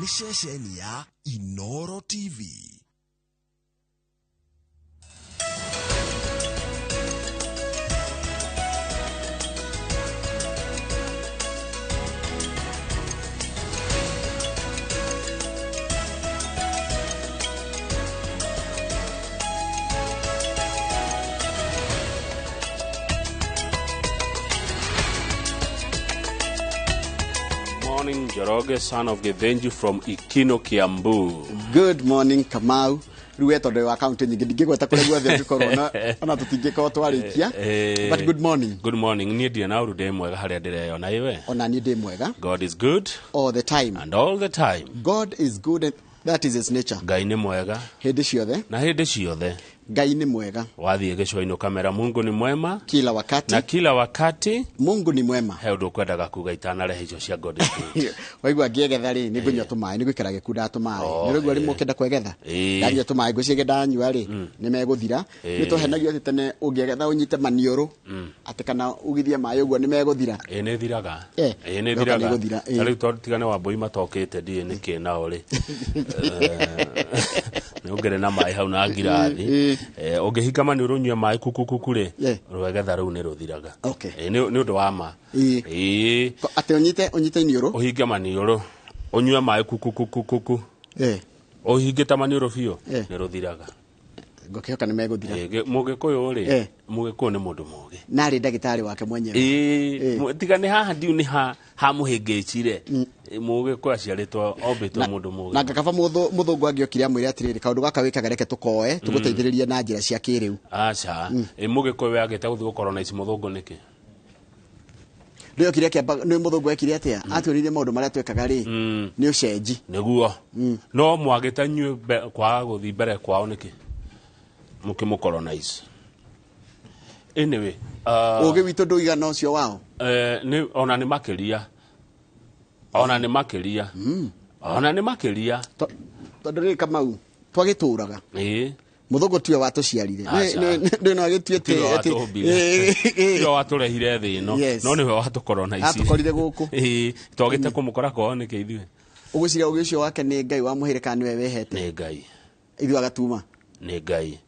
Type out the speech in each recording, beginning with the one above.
Nĩ ceceni ya Inoro TV. Morning, Njoroge, son of Githinji from Ikino, Kiambu. Good morning, Kamau. Rĩu we tondũ wa kaunti nyingĩ ndingĩgweta kũrĩa guothe ũngĩkorwo ona tũtingĩkorwo twarĩkia. But good morning. Good morning. Niĩ ndirĩ na ũru, ndĩ mwega harĩa ndĩreyona iwe. Ona niĩ ndĩ mwega. God is good all the time. And all the time. God is good and that is his nature. Ngai nĩ mwega hĩndĩ ciothe. Na hĩndĩ ciothe. Ngai nĩ mwega. Wathiĩ gĩcũa-inĩ ũkamera Mungu ni mwema kila wakati. Na kila wakati. Mungu ni mwema. He ũndũ ũkwendaga kuga itanarehe icio cia God is good. Waigua ngĩegetha rĩ, nĩ ngũnyua tũmaĩ, nĩ gũikara gĩkunda tũmaĩ. Oh, nĩ ũraigua rĩmwe eh. ũkĩenda kwegetha, ndanyua tũmaĩ ngwĩciria ndanyua rĩ nĩ megũthira. Nĩ twahenagio atĩ tene ũngĩegetha ũnyite maniũrũ atĩ kana ugithie maĩ ũguo nĩ megũthira. Ĩ, nĩ thiraga. Ĩ, nĩ ndoka thiraga. nĩ gũthira, ĩ. Ta rĩu tondũ tigane wa mbũi matokĩte ndiĩ nĩkĩ nao rĩ nĩ ũngĩrĩ na maĩ hau na ngirathi. Ũngĩhinga maniũrũ ũnyue maĩ kukukuku rĩ, rwegetha rũu nĩ rũthiraga. Nĩ ũndũ wa ma. Ĩ. Atĩ ũnyite iniũrũ, ũhinge maniũrũ ũnyue maĩ kukukukuku, ũhingĩte maniũrũ biũ, nĩ rũthiraga. Ngũkĩhoka nĩ megũthira. Mũgĩkũyũ rĩ, mũgĩkũyũ nĩ mũndũ mũgĩ. Narĩ ndagĩtarĩ wake mwenyewe. Ĩĩ, tiga nĩ haha ndiu nĩ ha hamũhĩngĩcire. Mũgĩkũyũ aciarĩtwo ombĩtwo mũndũ mũgĩ. Na ngakaba mũthũngũ angĩokire amwĩre atĩrĩrĩ, kaũndũ gaka wĩkaga reke tũkoe tũgũteithĩrĩrie na njĩra cia kĩrĩu. Aca. Ĩ, mũgĩkũyũ yagĩte gũthiĩ gũkorwo na ici mũthũngũ nĩkĩ? Nĩ okire akĩamba nĩ mũthũngũ ekire atĩa, atuonirie maũndũ marĩa twekaga rĩ nĩ ũcenji. Nĩguo no mwagĩte inyuĩ kwaga gũthiĩ mbere kwao nĩkĩ mũkĩmũkorwo na ici? Anyway, ũgĩ witũ ndũigana ũcio wao. Nĩ ona nĩ makĩria, ona nĩ makĩria, ona nĩ makĩria. Tondũ rĩrĩ, Kamau, twagĩtũraga mũthũngũ tiwe watũciarire. Aca. Nĩ no agĩtuĩte Tiwe watũmbire. Tiwe watũrehire thĩ ĩno. No nĩwe watũkorwo na ici. Atũkorire gũkũ. Ĩĩ, twagĩte kũmũkora kwao nĩkĩ ithuĩ? Ũgwĩciria ũgĩ ũcio wake nĩ Ngai wamũheire kana nĩwe wehete? Nĩ Ngai. Ithuĩ agatuma. Nĩ Ngai,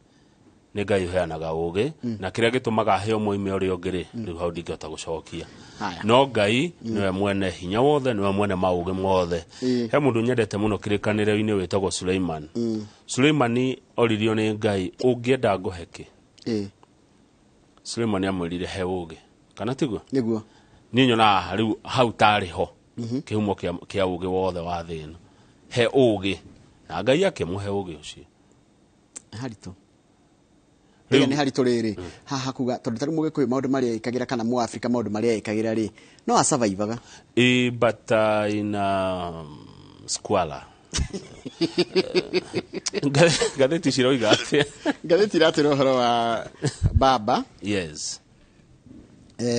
nĩ Ngai ũheanaga ũgĩ, na kĩrĩa gĩtũmaga aheo moime ũrĩa ũngĩ rĩ, rĩu hau ndingĩhota gũcokia. Haya. No Ngai nĩwe mwene hinya wothe, nĩwe mwene maũgĩ mothe. He mũndũ nyendete mũno kĩrĩkanĩro-inĩ wĩtagwo Suleiman. Suleimani oririo nĩ Ngai, ũngĩenda ngũhe kĩ? Suleimani amwĩrire, he ũgĩ, kana tiguo? Nĩguo. Niĩ nyonaga rĩu hau tarĩ ho kĩhumo kĩa ũgĩ wothe wa thĩ ĩno, he ũgĩ, na Ngai akĩmũhe ũgĩ ũcio. Haritũ. Rĩu- Rĩu nĩ haritũ rĩrĩ haha kuga tondũ tarĩu mũgĩkũyũ maũndũ marĩa ekagĩra kana mũafrika maũndũ marĩa ekagĩra rĩ no acabaivaga. But in squalor. Ngathĩti ciroiga atĩa? Ngathĩti iratwĩra ũhoro wa baba.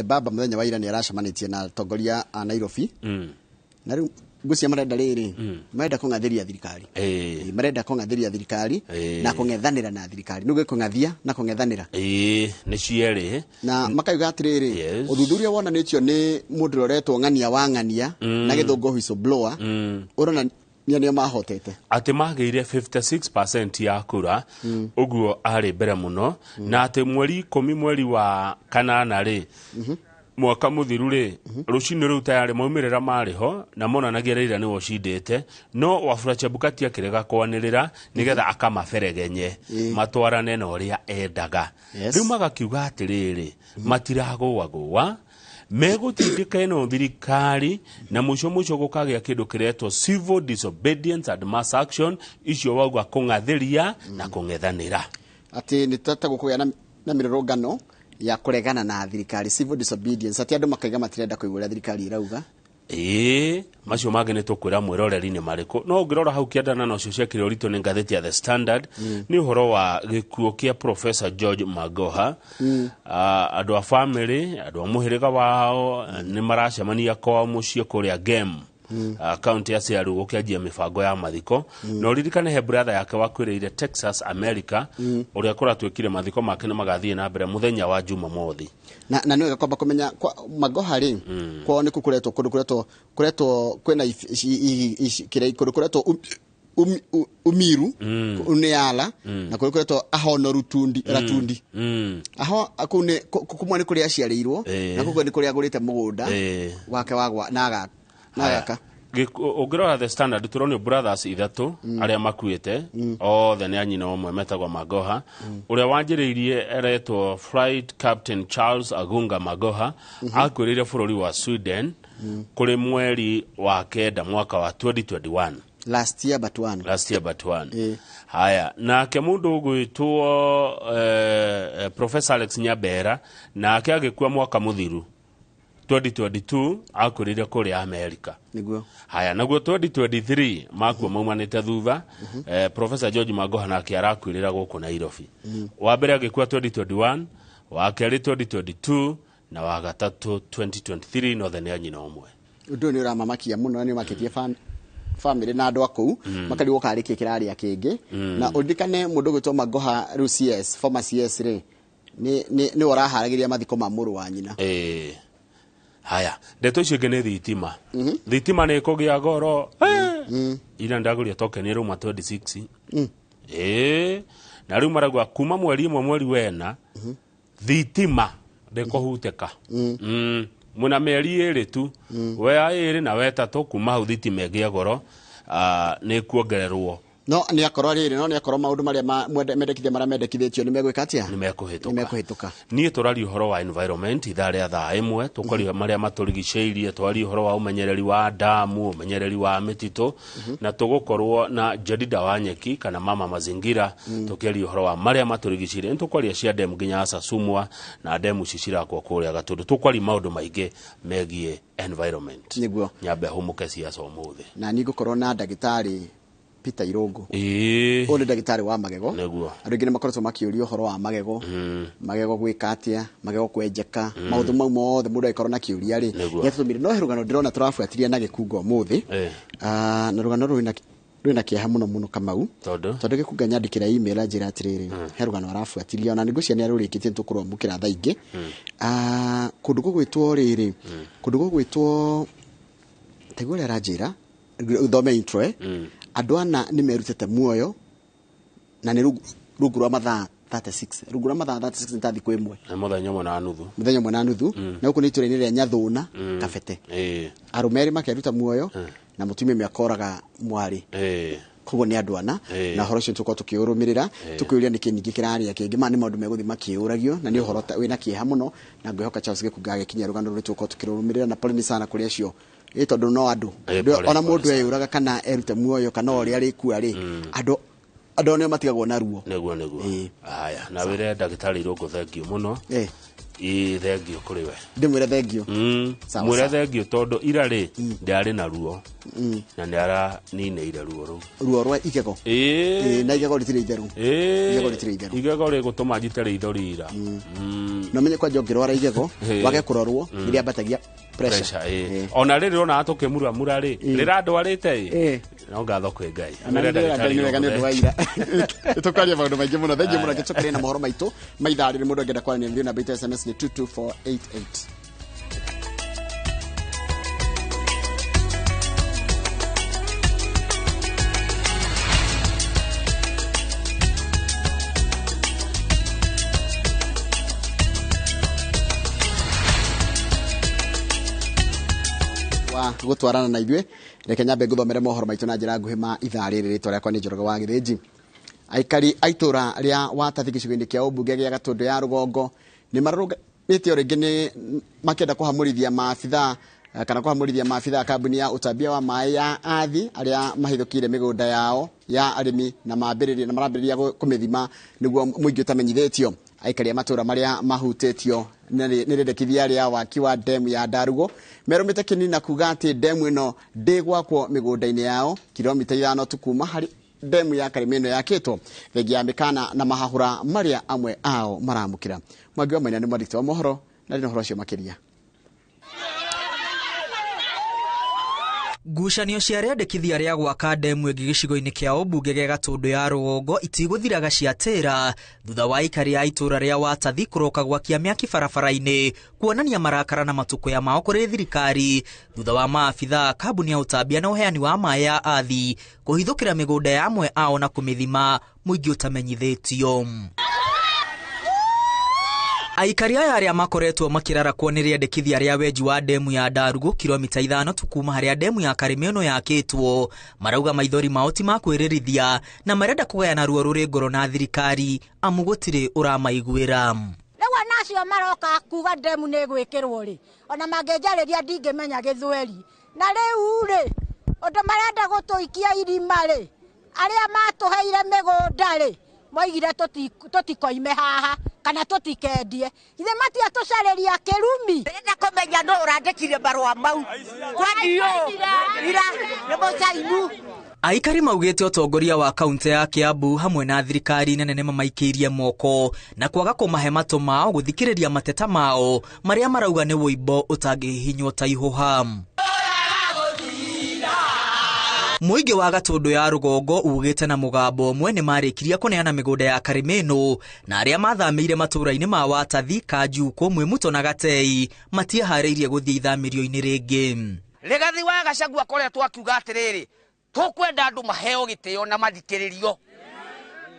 Baba mũthenya wa ira nĩ aracemanĩtie na atongoria a Nairobi, na rĩu ngwĩciria marenda rĩrĩ, marenda kũng'athĩria thirikari. Marenda kũng'athĩria thirikari na kũng'ethanĩra na thirikari, nĩguo kũng'athia na kũng'ethanĩra. Ĩ, nĩ cierĩ. Na makauga atĩrĩrĩ, ũthuthuria wonanĩtio nĩ mũndũ ũrĩa ũretwo Ng'ania wa Ng'ania, na gĩthũngũ whistleblower, ũronania nĩo mahotete. Atĩ magĩire 56% ya kura, ũguo arĩ mbere mũno, na atĩ mweri 10 mweri wa kanana rĩ, mwaka mũthiru rĩ, rũcinĩ rũu tayarĩ maumĩrĩra marĩ ho na monanagia Raila nĩwe ũcindĩte, no Wafula Chebukati akĩrega kwanĩrĩra nĩgetha akamaberegenye matwarane na ũrĩa endaga. Rĩu magakiuga atĩrĩrĩ, matiragũagũa, megũtindĩka ĩno thirikari na mũico mũico gũkagĩa kĩndũ kĩretwo civil disobedience and mass action, icio wauga kũng'athĩria na kũng'ethanĩra. Atĩ nĩ tata gũkũgĩa na mĩrũrũngano ya kũregana na thirikari, civil disobedience, atĩ andũ makaiga matirenda kũigua ũrĩa thirikari ĩrauga. Ĩĩ, macio mangĩ nĩ tũkwĩra mwĩroreri nĩ marĩkũ, no ũngĩrora hau kĩandana na ũcio ciakĩrĩ ũritũ nĩ ngathĩti ya The Standard, nĩ ũhoro wa gĩkuũ kĩa Professor George Magoha. Ah, andũ a family, andũ a mũhĩrĩga wao nĩ maracemania kwao mũciĩ kũrĩa Gem. Kaunti ya Ciaru gũkĩanjia mĩbango ya mathiko. Na ũririkane he brother yake wakuĩrĩire Texas, America, ũrĩa kũratuĩkire mathiko make nĩ magathiĩ na mbere mũthenya wa Jumamothi. Na nĩ wega kwamba kũmenya Magoha rĩ, kwao nĩkuo kũretwo kũndũ kũretwo kwĩna kĩrĩa kũndũ kũretwo Umiru Uneala, na kũrĩa kũretwo Ahono Rutundi Ratundi. Aho kũu nĩ kumwe nĩ kũrĩa aciarĩirwo, na kũu nĩ kũrĩa agũrĩte mũgũnda wake wa na agaka. Ũngĩrora The Standard tũronio brothers ithatũ arĩa makuĩte, othe nĩ a nyina ũmwe metagwo Magoha. Ũrĩa wanjĩrĩirie eretwo Flight Captain Charles Agunga Magoha, akuĩrĩire bũrũri wa Sweden kũrĩ mweri wa 9 mwaka wa 2021. Last year but one. Last year but one. Haya, nake mundu ũgwĩtwo Professor Alex Nyabera, nake agĩkua mwaka mũthiru 2022, akuĩrĩire kũrĩa America. Nĩguo. Haya, naguo 2023 makua maumanĩte thutha, Professor George Magoha nake arakuĩrĩra gũkũ Nairobi. Wa mbere agĩkua 2021, wa kerĩ 2022, na wa gatatũ 2023, nothe nĩ a nyina ũmwe. Ũndũ ũyũ nĩ ũramamakia mũno, nĩ ũmakĩtie family na andũ a kũu, makarigwo karĩ kĩ kĩrarĩa kĩngĩ. Na ũririkane mũndũ ũgwĩtwo Magoha rĩu CS, former CS rĩ, nĩ ũraharagĩria mathiko ma mũrũ wa nyina. Haya, ndeto icio ingĩ nĩ thitima. Thitima nĩ ĩkũgĩa goro. Ira ndagũria token ĩrauma 26. Na rĩu marauga kuma mweri ĩmwe mweri wena, thitima ndĩkũhutĩka. Mwĩna mĩeri ĩrĩ tu, wea ĩrĩ na wetatũ, kuma hau thitima ĩgĩe goro, nĩ kuongererwo. No nĩ akorwo rĩrĩ, no nĩ akorwo maũndũ marĩa mendekithia marĩa mendekithĩtio nĩ megwĩka atĩa? Nĩ mekũhĩtũka. Nĩ mekũhĩtũka. Niĩ tũraria ũhoro wa environment ithaa rĩa thaa ĩmwe, tũkaria marĩa matũrigicĩirie, twarie ũhoro wa ũmenyereri wa damu, ũmenyereri wa mĩtitũ, na tũgũkorwo na Jedida wa Nyeki kana Mama Mazingira, tũkĩaria ũhoro wa marĩa matũrigicĩirie. Nĩ tũkwaria cia demu nginya Sasumwa na demu ici cirakwo kũrĩa Gatũndũ. Tũkwaria maũndũ maingĩ megiĩ environment. Nĩguo. Nyambe hũmũke ciaca ũmũthĩ. Na niĩ ngũkorwo na ndagĩtarĩ Peter Irungu. Ũyũ nĩ ndagĩtarĩ wa magego. Nĩguo. Andũ aingĩ nĩ makoretwo makĩũria ũhoro wa magego, magego gwĩka atĩa, magego kwenjeka, maũndũ mau mothe mũndũ angĩkorwo na kĩũria rĩ, nĩatũtũmire. No he rũgano ndĩrona tũrabuatĩria na Gĩkunga ũmũthĩ. Na rũgano rwĩna kĩeha mũno mũno Kamau. Tondũ? Tondũ Gĩkunga nyandĩkĩra email anjĩra atĩrĩrĩ, he rũgano arabuatĩria, ona nĩngwĩciria nĩarũrĩkĩtie, nĩtũkũrwamũkĩra thaa ingĩ. Kũndũ gũgwĩtwo rĩrĩ, kũndũ gũgwĩtwo, taiguo ũrĩa aranjĩra, thome intro, andũ ana nĩ merutĩte muoyo na nĩ rungu rwa mathaa 36. Rungu rwa mathaa 36 nĩ ta thikũ ĩmwe. Nĩ mũthenya ũmwe na nuthu. Mũthenya ũmwe na nuthu. Na gũkũ nĩ itũũra-inĩ rĩa Nyathũna, Kabete. Arũme erĩ makeruta muoyo, na mũtumia ũmwe akoraga mwarĩ. Koguo nĩ andũ ana, na ũhoro ũcio tũkorwo tũkĩũrũmĩrĩra, tũkĩũria nĩkĩ ningĩ kĩrarĩa kĩngĩ. Maya nĩ maũndũ megũthiĩ makĩũragio, na nĩ ũhoro wĩna kĩeha mũno, na ngwĩhoka Charles Gĩkunga agĩkinyia rũgano rũrũ tũgũkorwo tũkĩrũrũmĩrĩra, na poleni sana kũrĩ acio. Tondũ no andũ. Ona mũndũ eyũraga kana erute muoyo kana ũrĩa arĩkua rĩ, andũ nĩo matigagwo na ruo. Nĩguo, nĩguo. Haya, na wĩre ndagĩtarĩ Irũngũ thengio mũno. Thengio kũrĩ we. Ndĩmwĩre thengio. Mwĩre thengio tondũ ira rĩ, ndarĩ na ruo. Na nĩ araninĩire ruo rũu. Ruo rwa igego. Na igego rĩtirĩ itherũ. Igego rĩtirĩ itherũ. Igego rĩgũtũma njite ritho rira. No menye kwanja ũngĩrwara igego, wage kũrorwo, nĩ rĩambatagia pressure. Ona rĩrĩ ũronaga tũkĩmuramura rĩ, rĩrandwarĩte ĩ. No ngatho kwĩ Ngai. Mwĩre ndagĩtarĩ nĩ wega nĩ ũndũ wa ira. Tũkaria maũndũ maingĩ mũno. Thengiũ mũno, tũcokerie na mohoro maitũ ma ithaa rĩrĩ. Mũndũ angĩenda kwaranĩria na namba itũ SMS nĩ 22488. Wa gũtwarana na ithuĩ, reke nyambe ngũthomere mohoro maitũ na njĩra nguhĩ ma ithaa rĩrĩ. Rĩtwa rĩakwa nĩ Njoroge wa Gĩthĩnji. Aikari a itũũra rĩa Watathi gĩcigo-inĩ kĩa ũmbunge gĩa Gatũndũ ya Rũgongo nĩ marũrũnganĩte o rĩngĩ nĩ makĩenda kũhamũrithia maabithaa kana kũhamũrithia maabithaa kambuni ya ũtambia wa maĩ ya Athi arĩa mahithũkĩire mĩgũnda yao ya arĩmi na mambĩrĩria na marambĩrĩria kũmĩthima nĩguo mũingĩ ũtamenyithĩtio. Aikari a matũũra marĩa mahutĩtio nĩ rĩendekithia rĩa waki wa demu ya Ndarugo merũmĩte kĩnini na kuga atĩ demu ĩno ndĩgwakwo mĩgũnda-inĩ yao kilomita 5 tu kuma harĩ demu ya Karĩma ĩno yakĩtwo thengia ya mĩkana na mahahũra marĩa amwe ao maramũkĩra. Mwangi wa Maina nĩ mwandĩki wa mohoro na ndĩ na ũhoro ũcio makĩria. Ngucanio cia rĩandĩkithia rĩa gwaka ndemu ĩngĩ gĩcigo-inĩ kĩa ũmbunge gĩa Gatũndũ ya Rũgongo itigũthiraga ciatĩra thutha wa aikari a itũra rĩa Watathi kũroka gwakia mĩaki barabara-inĩ kuonania marakara na matukũya mao kũrĩ thirikari thutha wa maabitha kambuni ya ũtambia na ũheani wa maĩ ya Athi kũhithũkĩra mĩgũnda ya amwe ao na kũmĩthima mũingĩ ũtamenyithĩtio. Aikari aya arĩa makoretwo makĩrarakwo nĩ rĩandĩkithia rĩa wenji wa ndemu ya Ndarugu kilomita 5 tu kuma harĩa ndemu ya Karĩmĩno yakĩtwo marauga maithori mao ti ma kwĩrĩrithia na marenda kũgayana ruo rũrĩ ngoro na thirikari amu gũtirĩ ũramaiguĩra. Rĩu ona acio maroka kuga ndemu nĩ ĩgwĩkĩrwo rĩ, ona mangĩnjarĩria ndingĩmenya gĩthweri. Na rĩu rĩ, ũndũ marenda gũtũikia irima rĩ, arĩa matũheire mĩgũnda rĩ, moigire tũtikoime haha kana tũtikendie. Ithe matiatũcarĩria kĩrumi. Ndĩrenda kũmenya nũ ũrandĩkire marũa mau. Kwandio ira nĩ mũcainu. Aikari maugĩte ũtongoria wa kaunti ya Kiambu hamwe na thirikari nene nĩ mamaikĩirie moko na kwaga kũmahe matũ mao gũthikĩrĩria mateta mao marĩa marauga nĩ wũimbo ũtangĩhihinywo ta ihũha. Mũingĩ wa Gatũndũ ya Rũgongo ugĩte na mũgambo ũmwe nĩ marĩkirie kũneana mĩgũnda ya Karĩmĩnũ na arĩa mathamĩire matũũra-inĩ ma Watathi, Kanjukũ, Mwĩmuto na Gatei matiĩharĩirie gũthiĩ ithamĩrio-inĩ rĩngĩ. Rigathi wa Gachagua akoretwo akiuga atĩrĩrĩ, tũkwenda andũ maheo gĩtĩo na mathikĩrĩrio.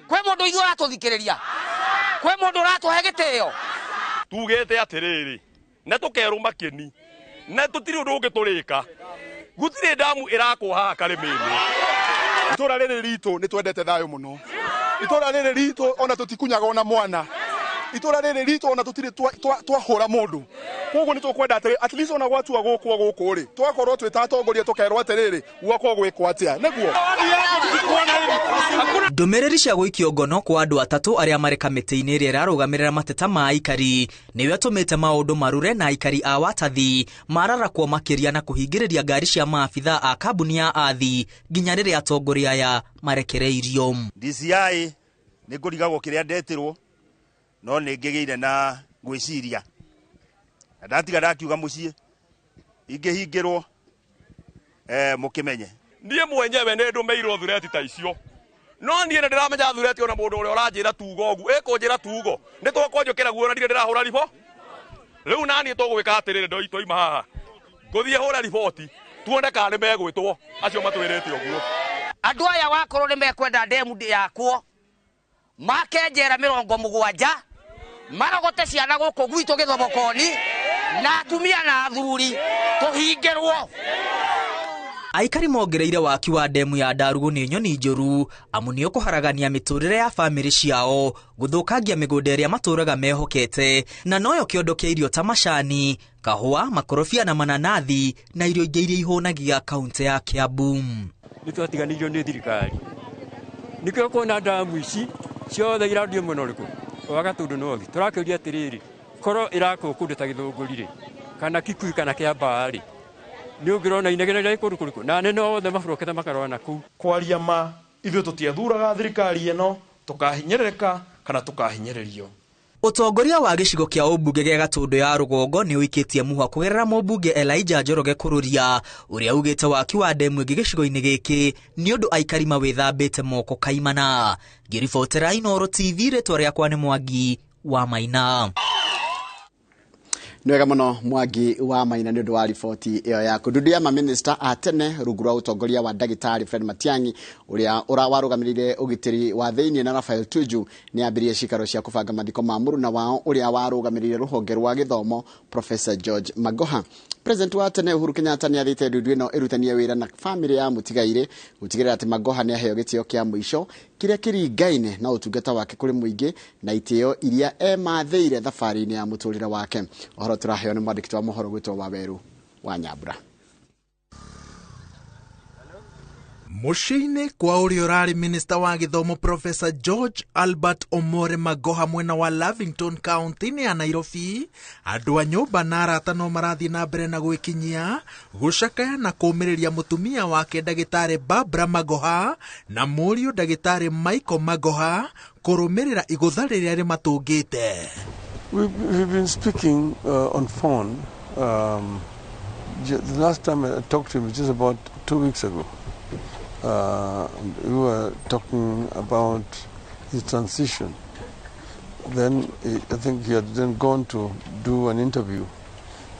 Kwĩ mũndũ ithuĩ ũratũthikĩrĩria? Kwĩ mũndũ ũratũhe gĩtĩo? Tugĩte atĩrĩrĩ, na tũkerwo makĩni, na tũtirĩ ũndũ ũngĩ tũrĩka. Gũtirĩ ndamu ĩrakwo haha Karĩmĩnũ. Itũra rĩrĩ ritũ nĩ twendete thayũ mũno. Itũra rĩrĩ ritũ ona tũtikunyaga ona mwana. Itũra rĩrĩ ritũ ona tũtirĩ twahũra mũndũ. Koguo nĩ tũkwenda atĩrĩ, at least ona gwatua gũkwo gũkũ rĩ, twakorwo twĩ ta atongoria tũkerwo atĩrĩrĩ, gwakwo gwĩkwo atĩa. Nĩguo. Ndũmĩrĩri cia gũikio ngono kwa andũ atatũ arĩa marĩ kamĩtĩ-inĩ ĩrĩa ĩrarũgamĩrĩra mateta ma aikari nĩyo ĩtũmĩte maũndũ marure na aikari a Watathi mararakwo makĩria na kũhingĩrĩria ngari cia maabitha a kambuni ya Athi nginya rĩrĩa atongoria aya marekereirio. DCI nĩ ngũrigagwo kĩrĩa ndetirwo no nĩ ngĩgĩire na gwĩciria na ndatiga ndakiuga mũciĩ ingĩhingĩrwo mũkĩmenye. Niĩ mwenyewe nĩ ndũmĩirwo thureti ta icio. No niĩ nĩ ndĩramenya thureti ona mũndũ ũrĩa ũranjĩra tugo ũguo, ĩkũnjĩra tugo nĩ tũkwanjũkĩra guo na ndirĩ ndĩrahũra ribo. Rĩu naniĩ tũgwĩka atĩrĩrĩ, twaima haha ngũthiĩ hũre riboti tuone kana nĩ megwĩtwo acio matwĩrĩte ũguo. Andũ aya wakorwo nĩ mekwenda ndemu yakwo make njera 70 marogote ciana gũkũ gwitũ gĩthomokoni na atumia na athuri tũhingĩrwo. Aikari mongereire waki wa ndemu ya Ndarugu nĩ nyoni njũru amu nĩ ũkũharagania mĩtũrĩre ya bamĩrĩ ciao, gũthũkangia mĩgũnda ĩrĩa matũraga mehokete na noyo kĩondo kĩa irio ta macani, kahũa, makorobia na mananathi na irio ingĩ iria ihũnagia kaunti ya Kiambu. Nĩ twatiganĩirio nĩ thirikari, nĩkĩo kuona ndamu ici ciothe irandio mwena ũrĩkũ wa Gatũndũ North. Tũrakĩũria atĩrĩrĩ, korwo ĩrakwo kũndũ ta Gĩthũngũri rĩ, kana Kikuyu kana Kĩambaa rĩ, nĩ ũngĩrona inegene rĩa kũndũ kũrĩkũ na anene othe maburokete makarora na kũu. Kwaria ma ithuĩ tũtiethuraga thirikari ĩno, tũkahinyĩrĩrĩka kana tũkahinyĩrĩrio. Ũtongoria wa gĩcigo kĩa ũmbunge gĩa Gatũndũ ya Rũgongo nĩ ũikĩtie mũhwa kũgerera mũmbunge Elijah Njoroge Kũrũria ũrĩa ugĩte waki wa ndemu ĩngĩ gĩcigo-inĩ gĩkĩ nĩ ũndũ aikari mawĩthambĩte moko kaimana. Ngĩribotera Inooro TV, rĩtwa rĩakwa nĩ Mwangi wa Maina. Nĩ wega mũno Mwangi wa Maina nĩ ũndũ wa riboti ĩyo yaku. Ndundu ya maminista a tene rungu rwa ũtongoria wa ndagĩtarĩ Fred Matiang'i ũrĩa warũgamĩrĩire ũgitĩri wa thĩinĩ na Raphael Tuju nĩ ambĩrĩirie cikaro cia kũbanga mathiko ma mũruna wao ũrĩa warũgamĩrĩire rũhonge rwa gĩthomo Professor George Magoha. President wa tene Uhuru Kenyatta nĩ athĩte ndundu ĩno ĩrutanie wĩra na bamĩrĩ ya mũtigairĩ gũtigĩrĩra atĩ Magoha nĩ aheo gĩtĩo kĩa mũico kĩrĩa kĩringaine na ũtungata wake kũrĩ mũingĩ na itĩo iria emathĩire thabarĩ-inĩ ya mũtũrĩre wake. Ũhoro tũraheo nĩ mwandĩki wa mohoro gwĩtwo Waweru wa Nyambura. Mũciĩ-inĩ kwa ũrĩa ũrarĩ minista wa gĩthomo Professor George Albert Omore Magoha mwena wa Lavington County-inĩ ya Nairobi, andũ a nyũmba na arata no marathiĩ na mbere na gwĩkinyia gũcakaya na kũũmĩrĩria mũtumia wake ndagĩtarĩ Barbara Magoha na mũriũ ndagĩtarĩ Michael Magoha kũrũmĩrĩra igũtha rĩrĩa rĩmatũngĩte. We've been speaking on phone The last time I talked to him was just about 2 weeks ago. We were talking about his transition. Then I think he had then gone to do an interview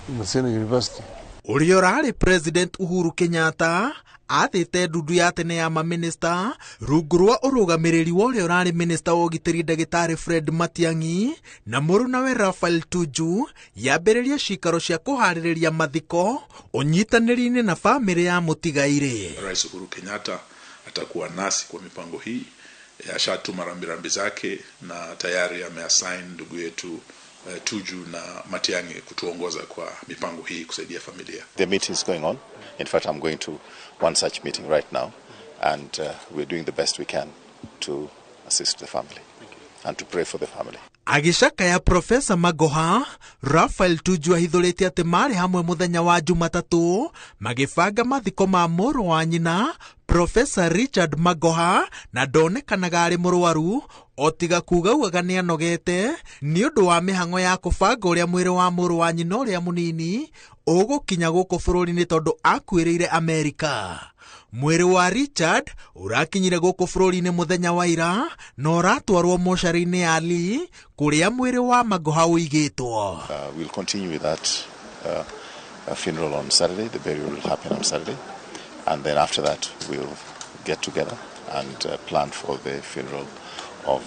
in Maseno University. Ũrĩa ũrarĩ President Uhuru Kenyatta athĩte ndundu ya tene ya maminista rungu rwa ũrũgamĩrĩri wa ũrĩa ũrarĩ minista wa ũgitĩri ndagĩtarĩ Fred Matiang'i na mũrũnawe Raphael Tuju yambĩrĩrie cikaro cia kũharĩrĩria mathiko ũnyitanĩri-inĩ na bamĩrĩ ya mũtigairĩ. Rais Uhuru Kenyatta atakuwa nasi kwa mipango hii, ashatuma rambirambi zake na tayari ameassign ndugu yetu Tuju na Matiang'i kutuongoza kwa mipango hii kusaidia familia. The meeting is going on. In fact, I'm going to one such meeting right now, and we're doing the best we can to assist the family and to pray for the family. Agĩcakaya Profesa Magoha, Raphael Tuju ahithũrĩte atĩ marĩ hamwe mũthenya wa Jumatatũ magĩbanga mathiko ma mũrũ wa nyina Profesa Richard Magoha, na ndonekanaga arĩ mũrwaru o tiga kuga ugaga nĩanogete nĩ ũndũ wa mĩhang'o ya kũbanga ũrĩa mwĩrĩ wa mũrũ wa nyina ũrĩa mũnini ũgũkinya gũkũ bũrũri-inĩ tondũ akuĩrĩire Amerika. Mwĩrĩ wa Richard ũrakinyire gũkũ bũrũri-inĩ mũthenya wa ira na ũratwarwo mocarĩ-inĩ ya Lee kũrĩa mwĩrĩ wa Magoha ũigĩtwo. We'll continue with that funeral on Saturday. The burial will happen on Saturday, and then after that we'll get together and plan for the funeral of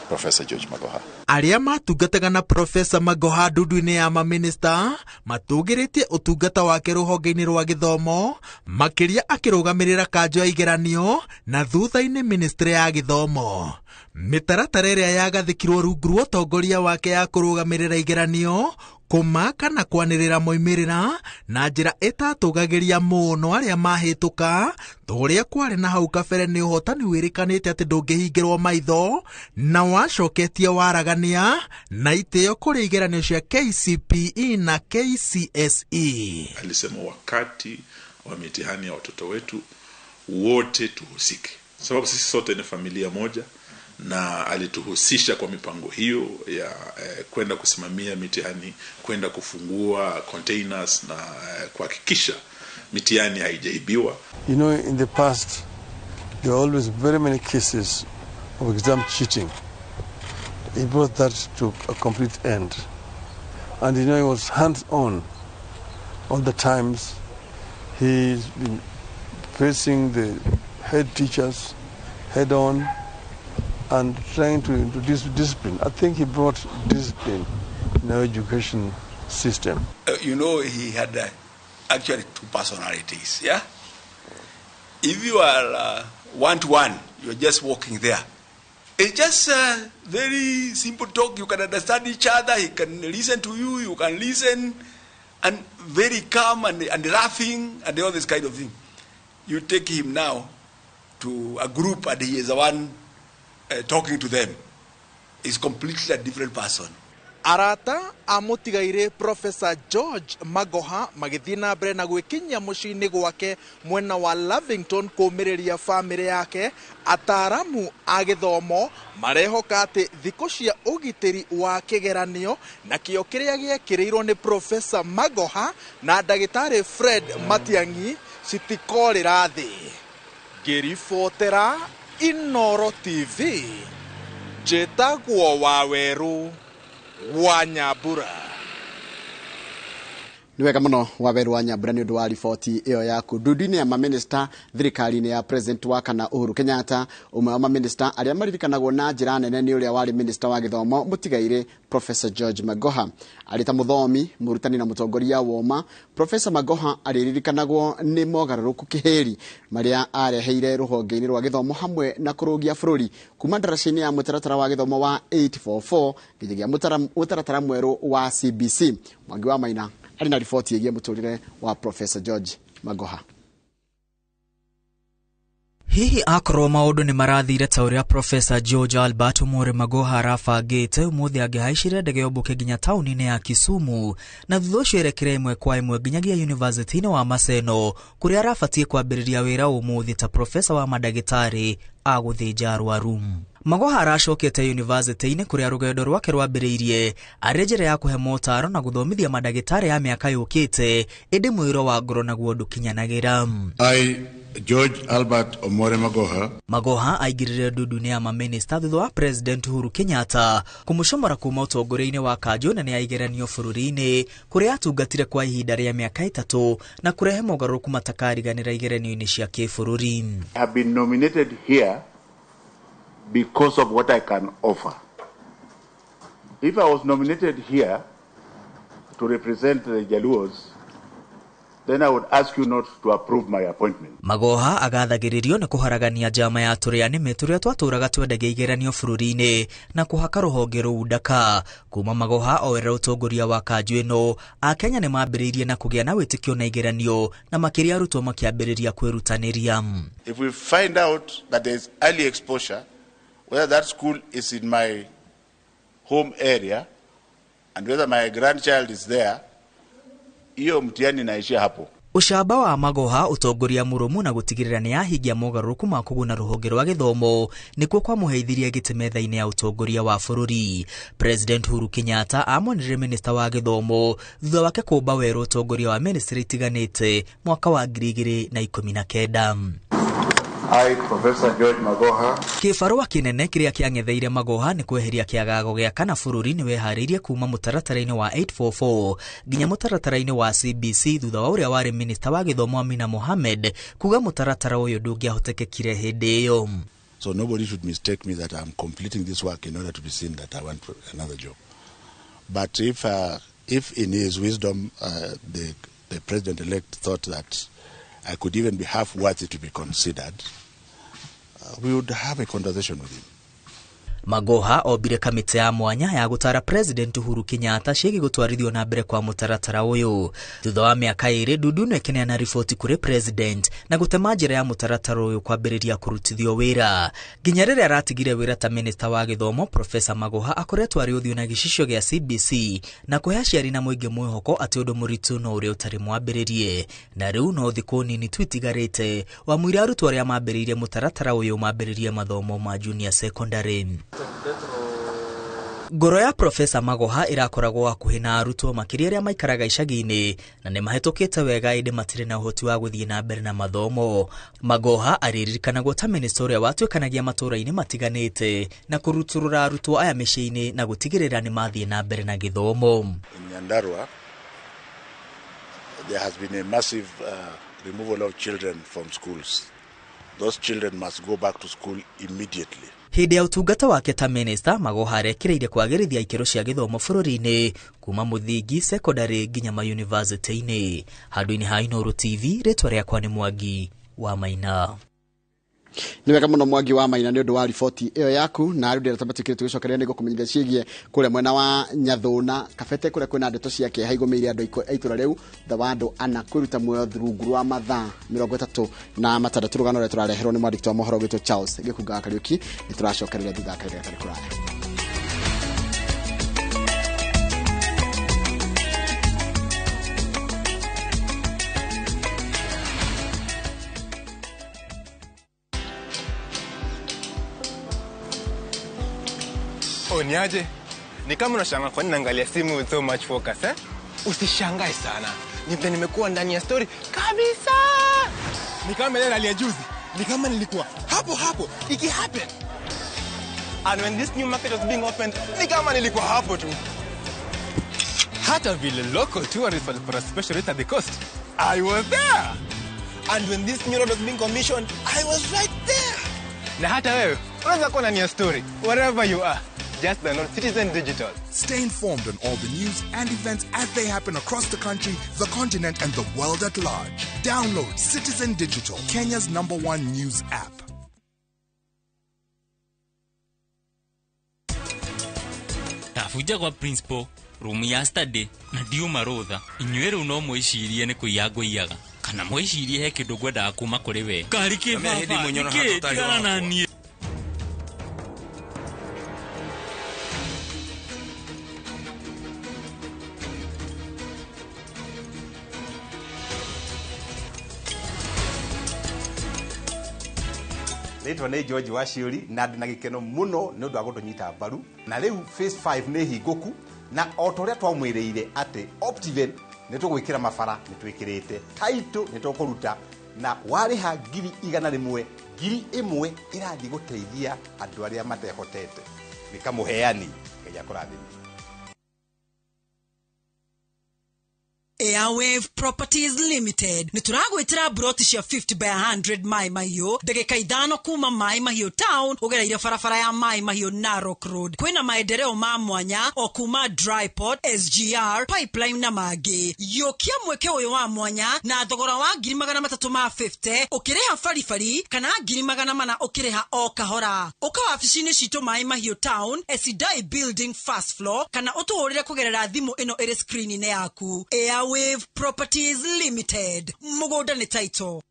Professor George Magoha. Arĩa matungataga na Profesa Magoha ndundu-inĩ ya maminista matũgĩrĩtie ũtungata wake rũhonge-inĩ rwa gĩthomo, makĩria akĩrũgamĩrĩra kanjo ya igeranio na thutha-inĩ ministry ya gĩthomo. Mĩtaratara ĩrĩa yagathĩkirwo rungu rwa ũtongoria wake ya kũrũgamĩrĩra igeranio, kũmaka na kwanĩrĩra moimĩrĩra na njĩra ĩtatũgagĩria mũno arĩa mahĩtũka ta ũrĩa kwarĩ na hau kabere nĩ ũhotani wĩrĩkanĩte atĩ ndũngĩhingĩrwo maitho na wacoketie waragania na itĩo kũrĩ igeranio cia KCPE na KCSE. Alisema wakati wa mitihani ya watoto wetu wote tuhusike, sababu sisi sote ni familia moja, na alituhusisha kwa mipango hiyo ya kwenda kusimamia mitihani, kwenda kufungua containers na kuhakikisha mitihani haijaibiwa. You know, in the past there were always very many cases of exam cheating. He brought that to a complete end. And you know, he was hands-on all the times. He's been facing the head teachers head-on and trying to introduce discipline. I think he brought discipline in our education system. You know, he had actually two personalities, yeah? If you are one-to-one, you're just walking there. It's just a very simple talk. You can understand each other. He can listen to you. You can listen. And very calm and laughing and all this kind of thing. You take him now to a group and he is the one talking to them. He's completely a different person. Arata a mũtigairĩ Professor George Magoha magĩthiĩ na mbere na gwĩkinyia mũciĩ-inĩ gwake mwena wa Lavington kũũmĩrĩria bamĩrĩ yake. Ataaramu a gĩthomo marehoka atĩ thikũ cia ũgitĩri wa kĩgeranio na kĩo kĩrĩa gĩekĩrĩirwo nĩ Professor Magoha na ndagĩtarĩ Fred Matiang'i citikorĩra thĩ. Ngĩribotera Inooro TV, njĩtagwo Wawerũ wa Nyambura. Nĩ wega mũno Wawerũ wa Nyambura nĩ ũndũ wa riboti ĩyo yaku. Ndundu-inĩ ya maminista thirikari-inĩ ya President wa kana Uhuru Kenyatta, ũmwe wa maminista arĩa maririkanagwo na njĩra nene nĩ ũrĩa warĩ minista wa gĩthomo mũtigairĩ Professor George Magoha. Arĩ ta mũthomi, mũrutani na mũtongoria woma, Professor Magoha arĩririkanagwo nĩ mogarũrũku kĩhĩri marĩa areheire rũhonge-inĩ rwa gĩthomo hamwe na kũrũgia bũrũri kuma ndaraca-inĩ ya mũtaratara wa gĩthomo wa 844 nginyagia mũtaratara mwerũ wa CBC. Mwangi wa Maina arĩ na riboti ĩgiĩ mũtũrĩre wa Professor George Magoha. Hihi akorwo maũndũ nĩ marathire ta ũrĩa Professor George Albert Omore Magoha arabangĩte, ũmũthĩ angĩhaicire ndege ũmbũke nginya taũni-inĩ ya Kisumu na thutha ũcio erekere ĩmwe kwa ĩmwe nginyagia yunivasĩtĩ-inĩ wa Maseno kũrĩa arabatiĩ kwambĩrĩria wĩra ũmũthĩ ta profesa wa mandagĩtarĩ a gũthĩnja arwaru. Magoha aracokete yunivasĩtĩ-inĩ kũrĩa rũgendo rwake rwambĩrĩirie arĩ njĩra ya kũhe motaro na gũthomithia mandagĩtarĩ a mĩaka yũkĩte, ĩndĩ mwĩro wa ngoro naguo ndũkinyanagĩra. I, George Albert Omore Magoha. Magoha aingĩrire ndundu-inĩ ya mamĩnĩsta thutha wa President Uhuru Kenyatta kũmũcomora kuma ũtongoria-inĩ wa kanjũ nene ya igeranio bũrũri-inĩ kũrĩa atungatire kwa ihinda rĩa mĩaka 3 na kũrehe mogarũrũku matakariganĩra igeranio-inĩ cia kĩbũrũri. I have been nominated here because of what I can offer. If I was nominated here to represent the Jaluos, then I would ask you not to approve my appointment. Magoha agathagĩrĩrio nĩ kũharagania njama ya tũrĩa nĩme tũrĩa twatũraga twendagia igeranio bũrũri-inĩ na kũhaka rũhonge rũu ndaka. Kuma Magoha oerera ũtongoria wa kanjũ ĩno, Akenya nĩ mambĩrĩirie na kũgĩa na wĩtĩkio na igeranio na makĩria arutwo makĩambĩrĩria kwĩrutanĩria. If we find out that there is early exposure, whether that school is in my home area and whether my grandchild is there, hiyo mtihani inaishia hapo. Ũcamba wa Magoha, ũtongoria mũrũmu na gũtigĩrĩra nĩ ahingia mogarũrũku ma kũguna rũhonge rwa gĩthomo nĩkuo kwamũheithirie gĩtĩ metha-inĩ ya ũtongoria wa bũrũri. President Uhuru Kenyatta amonire minista wa gĩthomo thutha wake kũmba werũ ũtongoria wa ministry itiganĩte mwaka wa 2019. I, Professor George Magoha. Kĩbarũa kĩnene kĩrĩa kĩang'etheire Magoha nĩ kweheria kĩagago gĩa kana bũrũri nĩ weharĩirie kuma mũtaratara-inĩ wa 844 nginya mũtaratara-inĩ wa CBC thutha wa ũrĩa warĩ minista wa gĩthomo Amina Mohamed kuga mũtaratara ũyũ ndũngĩahotekekire hĩndĩ ĩyo. So nobody should mistake me that I'm completing this work in order to be seen that I want another job. But if in his wisdom the president-elect thought that I could even be half worthy to be considered, we would have a conversation with him. Magoha ombire kamĩtĩ ya mwanya ya gũtara President Uhuru Kenyatta ciĩgiĩ gũtwarithio na mbere kwa mũtaratara ũyũ. Thutha wa mĩaka 2, ndundu ĩno ĩkĩneana riboti kũrĩ President na gũtema njĩra ya mũtaratara ũyũ kwambĩrĩria kũrutithio wĩra. Nginya rĩrĩa aratigire wĩra ta minista wa gĩthomo, Professor Magoha akoretwo arĩ ũthiũ na gĩcicio gĩa CBC na kũhe aciari na mũingĩ mwĩhoko atĩ ũndũ mũritũ no ũrĩa ũtarĩ mwambĩrĩrie. Na rĩu no thikũ nini tu itigarĩte wamũira arutwo arĩa mambĩrĩirie mũtaratara ũyũ mambĩrĩrie mathomo ma junior secondary. Ngoro ya Professor Magoha ĩrakoragwo hakuhĩ na arutwo makĩria arĩa maikaraga icagi-inĩ na nĩ mahĩtũkĩte wega ĩndĩ matirĩ na ũhoti wa gũthiĩ na mbere na mathomo. Magoha arĩririkanagwo ta minista ũrĩa watuĩkanagia matũũra-inĩ matiganĩte na kũrutũrũra arutwo aya mĩciĩ-inĩ na gũtigĩrĩra nĩ mathiĩ na mbere na gĩthomo. In Nyandarua, there has been a massive removal of children from schools. Those children must go back to school immediately. Hĩndĩ ya ũtungata wake ta minista, Magoha arekĩrĩire kwagĩrithia ikĩro cia gĩthomo bũrũri-inĩ kuma mũthingi, secondary nginya mayunivasĩtĩ-inĩ. Handũ-inĩ ha Inooro TV, rĩtwa rĩakwa nĩ Mwangi wa Maina. Nĩ wega mũno Mwangi wa Maina nĩ ũndũ wa riboti ĩyo yaku, na rĩu ndĩreta matikĩrĩ tũgĩcokeria nĩ gũkũmenyithia ciĩgiĩ kũrĩa mwena wa Nyathũna Kabete kũrĩa kwĩna ndeto cia kĩeha igũmĩire andũ a itũra rĩu thutha wa andũ ana kwĩruta muoyo rungu rwa mathaa 36. Rũgano rũrĩa tũrareherwo nĩ mwandĩki wa mohoro witũ Charles Gĩkunga wa Kariũki. Nĩ tũracokereria thutha wa kahinda gatarĩ kũraya. Niaje? Ni kama unashangaa kwa nini naangalia simu with so much focus, eh? Usishangae sana. Ni vile nimekuwa ndani ya story kabisa. Ni kama ile rally ya juzi. Ni kama nilikuwa hapo hapo iki happen. And when this new market was being opened, ni kama nilikuwa hapo tu. Hata vile local tourists walipata special rate at the coast, I was there. And when this new road was being commissioned, I was right there. Na hata wewe unaweza kuwa ndani ya story wherever you are. Just download Citizen Digital. Stay informed on all the news and events as they happen across the country, the continent, and the world at large. Download Citizen Digital, Kenya's #1 news app. Tabuja kwa principal, room ya study, na ndiuma rũtha. Inyuĩ rĩu no mwĩcirie nĩ kũiya ngũiyaga. Kana mwĩcirie he kĩndũ ngwendaga kuma kũrĩ we. Ngari kĩ baba, nĩkĩ tigana na niĩ. Rĩtwa nĩ George Waciũri na ndĩ na gĩkeno mũno nĩ ũndũ wa gũtũnyita mbaru. Na rĩu phase 5 nĩ hingũku na o ta ũrĩa twamwĩrĩire atĩ Optiven nĩ tũgwĩkĩra mabara nĩ twĩkĩrĩte, title nĩ tũkũruta na warĩha 100,000 1,000 ĩrathiĩ gũteithia andũ arĩa matehotete. Nĩ kamũheani Ngai akũrathime. Airwave Properties Limited nĩ tũragwĩtĩra broti cia 50 by 100 Mai Mahiũ ndagĩka 5 kuma Mai Mahiũ town ũgereire barabara ya Mai Mahiũ Narok Road. Kwĩna maendereo ma mwanya o kuma Dryport, SGR, Pipeline na mangĩ. Yũkia mweke ũyũ wa mwanya na thogora wa 350,000 ũkĩrĩha baribari kana 400,000 ũkĩrĩha o kahora. Ũka wabici-inĩ citũ Mai Mahiũ town, Esidai Building first floor, kana ũtũhũrĩre kũgerera thimũ ĩno ĩrĩ screen-inĩ yaku. Airwave Properties Limited. Mũgũnda nĩ title.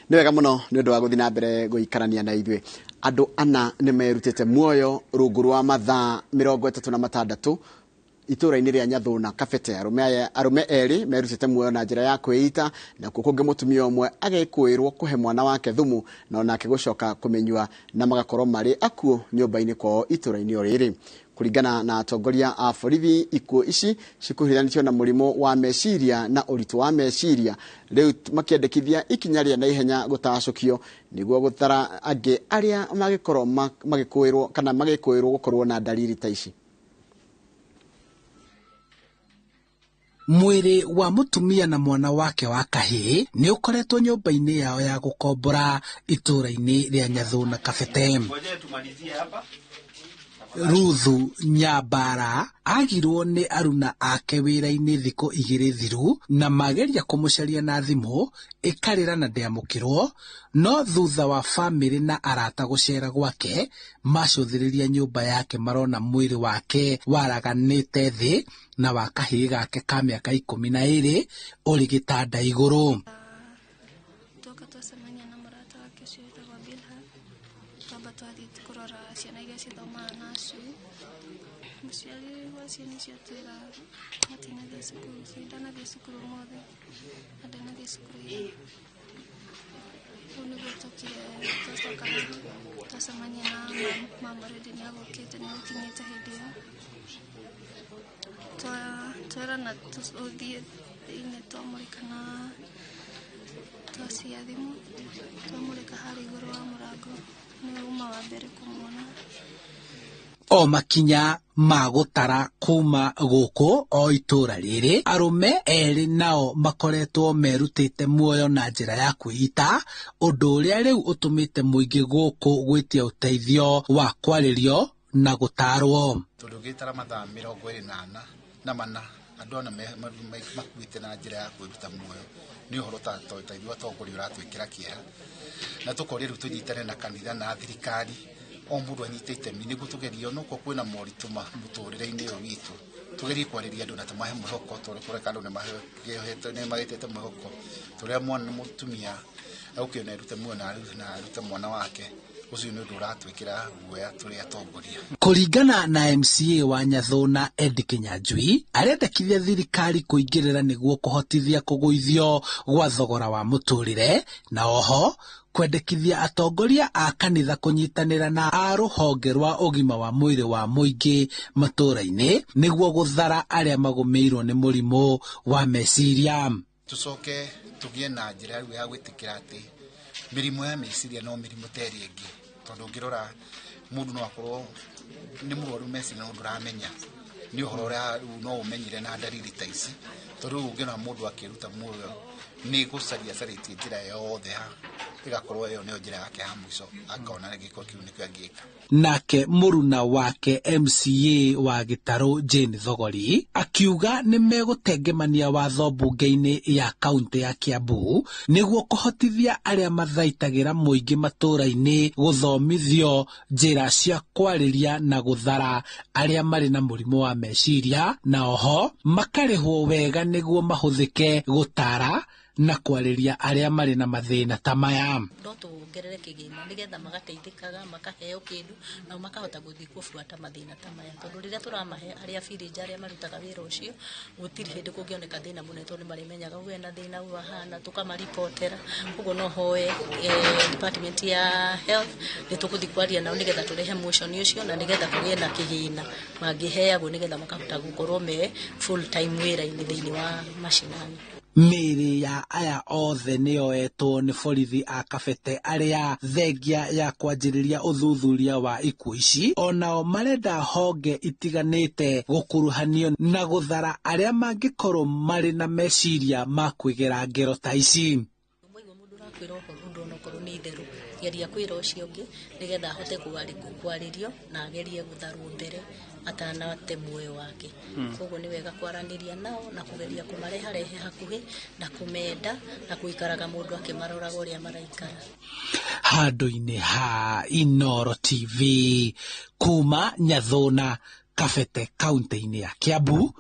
Nĩ wega mũno nĩ ũndũ wa gũthiĩ na mbere gũikarania na ithuĩ. Andũ ana nĩ merutĩte muoyo rungu rwa mathaa 36 itũũra-inĩ rĩa Nyathũna Kabete. Arũme erĩ merutĩte muoyo na njĩra ya kwĩita, na kuo kũngĩ mũtumia ũmwe agĩkũĩrwo kũhe mwana wake thumu na onake gũcoka kũmĩnyua na magakorwo marĩ akuũ nyũmba-inĩ kwao itũũra-inĩ o rĩrĩ. Kũringana na atongoria a borithi, ikuũ ici cikuruhanĩtio na mũrimũ wa meciria na ũritũ wa meciria, rĩu makĩendekithia ikinya rĩa naihenya gũtacũkio nĩguo gũtara angĩ arĩa mangĩkorwo magĩkũĩrwo kana magĩkũĩrwo gũkorwo na dalili ta ici. Mwĩrĩ wa mũtumia na mwana wake wa kahĩĩ nĩ ũkoretwo nyũmba-inĩ yao ya gũkombora itũũra-inĩ rĩa Nyathũna Kabete. Ruthu Nyambara agirwo nĩ aruna ake wĩra-inĩ thikũ 2 thiru na mageria kũmũcaria na thimũ ĩkarĩra na ndĩamũkĩrwo, no thutha wa famĩlĩ na arata gũcera gwake macũthĩrĩria nyũmba yake marona mwĩrĩ wake waraganĩte thĩ na wa kahĩĩ gake ka mĩaka 12 ũrĩ gĩtanda igũrũ. Tuoka twacemania na mũrata wake ũcio wĩtagwo Bilha, twamba twathiĩ kũrora ciana iria cithomaga nacio. Mũciari wa ciana icio atwĩra matinathiĩ cukuru, ndanathiĩ cukuru ũmũthĩ na ndanathiĩ cukuru ira. Rĩu nĩguo tũkire twacoka twacemania na mama already nĩagũkĩte, nĩagũkinyĩte hĩndĩ ĩyo. Twerana tũthiĩ thĩinĩ twamũrĩka na twacia thimũ, twamũrĩka harĩa igũrũ wa mũrango, nĩwe uma wa mbere kũmuona. O makinya ma gũtara kuma gũkũ o itũũra rĩrĩ, arũme erĩ nao makoretwo merutĩte muoyo na njĩra ya kwĩita, ũndũ ũrĩa rĩu ũtũmĩte mũingĩ gũkũ gwĩtia ũteithio wa kwarĩrio na gũtarwo. Tondũ ũngĩtara mathaa 24 na mana andũ ana makuĩte na njĩra ya kwĩruta muoyo nĩ ũhoro ta ithuĩ atongoria ũratwĩkĩra kĩeha, na tũkoria rĩu tũnyitane na kanitha na thirikari o mũndũ anyite itemi nĩguo tũgerie onokorwo kwĩna moritũ mũtũrĩre-inĩ ũyũ witũ, tũgerie kwarĩria andũ na tũmahe mwĩhoko, tondũ kũreka andũ nĩ magĩtĩte mwĩhoko tũrĩa mwana mũtumia agũkĩona erute muoyo na arute mwana wake, ũcio nĩ ũndũ ũratwĩkĩra guoya tũrĩ atongoria. Kũringana na MCA wa Nyathũna Ed Kinyanjui, arendekithia thirikari kũingĩrĩra nĩguo kũhotithia kũgũithio gwa thogora wa mũtũrĩre, na oho kwendekithia atongoria a kanitha kũnyitanĩra na a rũhonge rwa ũgima wa mwĩrĩ wa mũingĩ matũũra-inĩ nĩguo gũthara arĩa magũmĩirwo nĩ mũrimũ wa meciria. Tũcoke tũgĩe na njĩra rĩu ya gwĩtĩkĩra atĩ mĩrimũ ya meciria no mĩrimũ ta ĩrĩa ĩngĩ, tondũ ũngĩrora mũndũ no akorwo nĩ mũrwaru meciria no ndũramenya nĩ ũhoro ũrĩa rĩu no ũmenyire na dalili ta ici, tondũ rĩu ũngĩona mũndũ akĩruta muoyo nĩ gũcaria acarĩtie njĩra yothe ĩgakorwo ĩyo nĩyo njĩra yake ya mũico, akona gĩko kĩu nĩkĩo angĩka. Nake mũruna wake MCA wa Gĩtarũ Jane Thogori akiuga nĩ megũtengemania watho mbunge-inĩ ya kaunti ya Kiambu nĩguo kũhotithia arĩa mathaitagĩra mũingĩ matũũra-inĩ gũthomithio njĩra cia kwarĩria na gũthara arĩa marĩ na mũrimũ wa meciria, na oho makarĩhwo wega nĩguo mahũthĩke gũtara na kwarĩria arĩa marĩ na mathĩna ta maya. No tuongerere kĩgĩna nĩgetha magateithĩkaga makaheo kĩndũ nao makahota gũthiĩ kũbuata mathĩna ta maya, tondũ rĩrĩa tũramahe arĩa birĩnja arĩa marutaga wĩra ũcio gũtirĩ hĩndĩ kũngĩoneka thĩna mũnene, tondũ nĩmarĩmenyaga ũyũ ena thĩna ũyũ ahana, tũkamaribotera. Koguo no hoe department ya health nĩ tũgũthiĩ kwaria nao nĩgetha tũrehe motion ũcio na nĩgetha kũgĩe na kĩgĩna mangĩheagwo nĩgetha makahota gũkorwo me full time wĩra-inĩ thĩinĩ wa macinani. Mĩĩrĩ ya aya othe nĩyoetwo nĩ borithi a Kabete arĩa thengia ya kwanjĩrĩria ũthuthuria wa ikuũ ici onao marenda honge itiganĩte gũkuruhanio na gũthara arĩa mangĩkorwo marĩ na meciria ma kwĩgera ngero ta ici. Kwĩra ũndũ onokorwo nĩ itherũ, geria kwĩra ũcio ũngĩ nĩgetha ahote kwarĩrio na agerie gũtharwo mbere atanate muoyo wake. Koguo nĩ wega kwaranĩria nao na kũgeria kũmareharehe hakuhĩ na kũmenda na gũikaraga mũndũ akĩmaroraga ũrĩa maraikara. Handũ-inĩ ha Inooro TV kuma Nyathuna, Kabete, kaunti-inĩ ya Kiambu,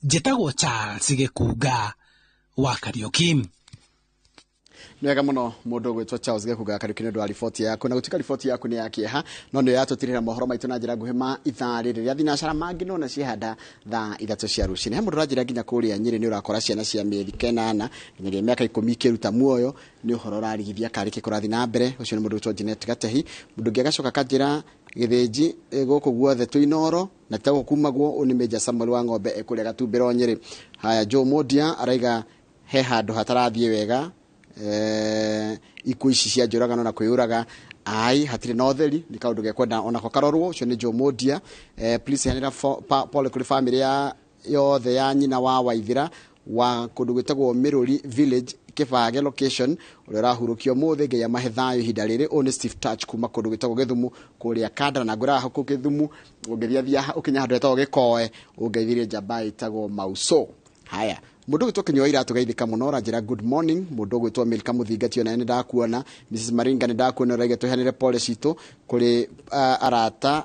njĩtagwo Charles Gĩkunga wa Kariuki. Nĩ wega mũno mũndũ ũgwĩtwo Charles Gĩkunga Kariuki nĩ ũndũ wa riboti yaku, na gũtuĩka riboti yaku nĩ ya kĩeha no nĩyo yatũtirĩra mohoro maitũ na njĩra nguhĩ ma ithaa rĩrĩ rĩa thinacara mangĩ nona ciehanda thaa 3 cia rũcinĩ. He mũndũ ũranjĩra nginya kũrĩa Nyĩrĩ nĩ ũrakora ciana cia mĩeri 8 nginyagia mĩaka 10 ikĩruta muoyo, nĩ ũhoro ũrarigithia karĩ kĩ kũrathiĩ na mbere. Ũcio nĩ mũndũ ũgwĩtwo Janet Gatehi. Mũndũ ũngĩ agacoka akanjĩra Gĩthĩnji gũkũ guothe twĩ Inooro na ti ta kumagwo. Ũyũ nĩ Major Samuel wa Ng'ombe ekũrĩa Gatumbĩro Nyĩrĩ. Haya, Joe Modia araiga he handũ hatarathiĩ wega, ikuũ ici cia njũragano na kwĩyũraga ai hatirĩ na ũtheri, nĩ kaũndũ gekwenda onako karorwo. Ũcio nĩ Joe Modia. Please heanĩra pole kũrĩ famĩlĩ ya yothe ya nyina wa Waithira wa kũndũ gwĩtagwo Mĩrũri Village, Kĩbage location, ũrĩa ũrahurũkio ũmũthĩ. Ngai amahe thayũ ihinda rĩrĩ. Ũyũ nĩ Steve Touch kuma kũndũ gwĩtagwo Gĩthumu kũrĩa Kandara, na ngwĩraga kũu Gĩthumu ũngĩthiathia ũkinya handũ hetagwo Gĩkoe ũngeithirie njamba ĩtagwo Mauso. Haya, mũndũ ũgwĩtwo Kĩnyua Iratũ geithĩka mũno, ũranjĩra good morning. Mũndũ ũgwĩtwo Milka Mũthingati onaye nĩ ndakuona. Mrs Maringa nĩ ndakuona, ũraiga tũheanĩre pole citũ kũrĩ arata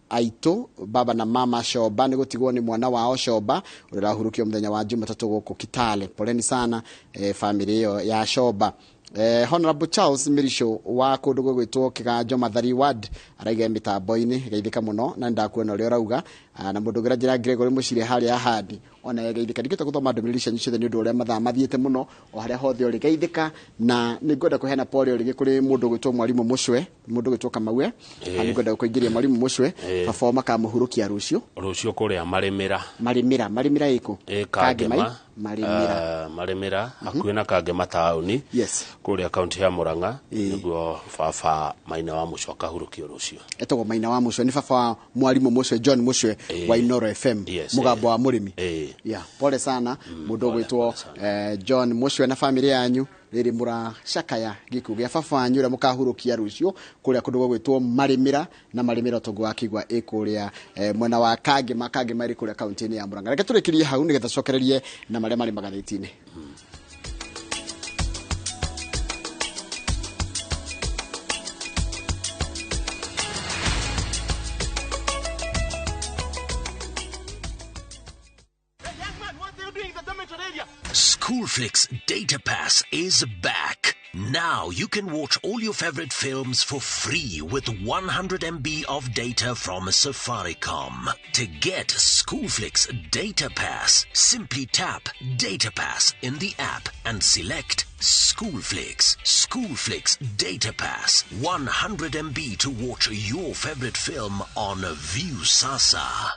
aitũ baba na mama Shoba nĩ gũtigwo nĩ mwana wao Shoba ũrĩa ũrahurũkio mũthenya wa Jumatatũ gũkũ Kitale. Poleni sana famĩlĩ ĩyo ya Shoba. Honorable Charles Mirisho wa kũndũ gwĩtwo Kĩganjo Mathari Ward araiga mĩtambo-inĩ, geithĩka mũno na nĩndakuona ũrĩa ũrauga. Na mũndũ ũngĩ ũranjĩra Gregory Mũcire harĩa Ahadi ona ye geithĩka. Ndingĩhota gũthoma ndũmĩrĩri cianyu ciothe nĩ ũndũ ũrĩa mathaa mathiĩte mũno, o harĩa hothe ũrĩ geithĩka. Na nĩngwenda kũheana pole o rĩngĩ kũrĩ mũndũ ũgwĩtwo Mwarimũ Mũcwe, mũndũ ũgwĩtwo Kamaue. Nĩngwenda gũkũingĩria Mwarimũ Mũcwe, baba wao makamũhurũkia rũciũ. Rũciũ kũrĩa Marĩmĩra. Marĩmĩra, Marĩmĩra ĩkũ? Kangema. Marĩmĩra. Marĩmĩra, hakuhĩ na Kangema taũni. Yes. Kũrĩa kaunti ya Murang'a, nĩguo baba Maina wa Mũcwe akahurũkio rũciũ. Etagwo Maina wa Mũcwe, nĩ baba wa Mwarimũ Mũcwe, John Mũcwe wa Inooro FM, mũgambo wa mũrĩmi. Yeah, pole sana mũndũ ũgwĩtwo John Mũcwe na famĩlĩ yanyu rĩrĩ mũracakaya gĩkuũ gĩa baba wanyu ũrĩa mũkahurũkia rũciũ kũrĩa kũndũ gwĩtwo Marĩmĩra, na Marĩmĩra ũtongo wa Kĩgwa ĩ kũrĩa mwena wa Kangema, Kangema ĩrĩ kũrĩa kaunti-inĩ ya Murang'a. Reke tũrĩkĩrie hau nĩgetha tũcokererie na marĩa marĩ magathĩti-inĩ. Schoolflix Data Pass is back. Now you can watch all your favorite films for free with 100 MB of data from Safaricom. To get Schoolflix Data Pass, simply tap Data Pass in the app and select Schoolflix. Schoolflix Data Pass, 100 MB to watch your favorite film on Viusasa.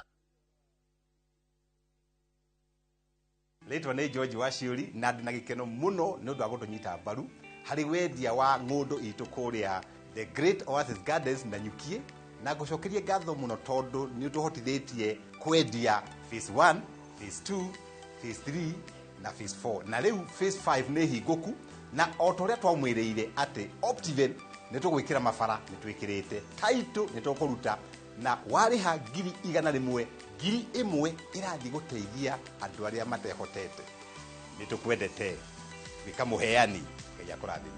Rĩtwa nĩ George Waciũri na ndĩ na gĩkeno mũno nĩ ũndũ wa gũtũnyita mbaru harĩ wendia wa ng'ũndũ itũ kũrĩa The Great Oasis Gardens na Nyukie, na ngũcokerie ngatho mũno tondũ nĩ ũtũhotithĩtie kwendia phase 1, phase 2, phase 3 na phase 4, na rĩu phase 5 nĩ hingũku, na o ta ũrĩa twamwĩrĩire atĩ Optiven nĩ tũgwĩkĩra mabara nĩ twĩkĩrĩte, title nĩ tũkũruta, na warĩha 100,000 1,000 ĩrathiĩ gũteithia andũ arĩa matehotete. Nĩ tũkwendete, wĩka mũheani, Ngai akũrathime.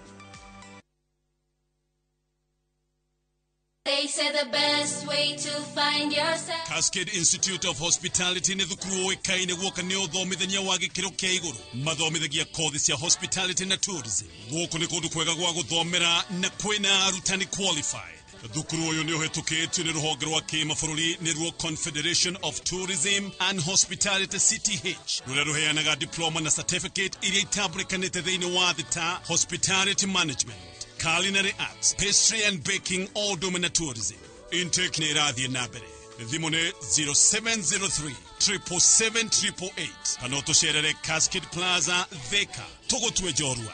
They say the best way to find yourself. Cascade Institute of Hospitality nĩ thukuru ũĩkaine guoka nĩ ũthomithania wa gĩkĩro kĩa igũrũ. Mathomithagia kothi cia hospitality na tourism. Gũkũ nĩ kũndũ kwega gwa gũthomera na kwĩna arutani qualified. Thukuru ũyũ nĩ ũhĩtũkĩtio nĩ rũhonge rwa kĩmabũrũri nĩruo Confederation of Tourism and Hospitality CTH, rũrĩa rũheanaga diploma na certificate iria itambũrĩkanĩte thĩinĩ wa thĩ ta hospitality management, culinary arts, pastry and baking, all ũndũ na tourism. Intake nĩ ĩrathiĩ na mbere. Thimũ nĩ 0703 777 888 kana ũtũcerere Cascade Plaza, Thika. Tũgũtue njorua.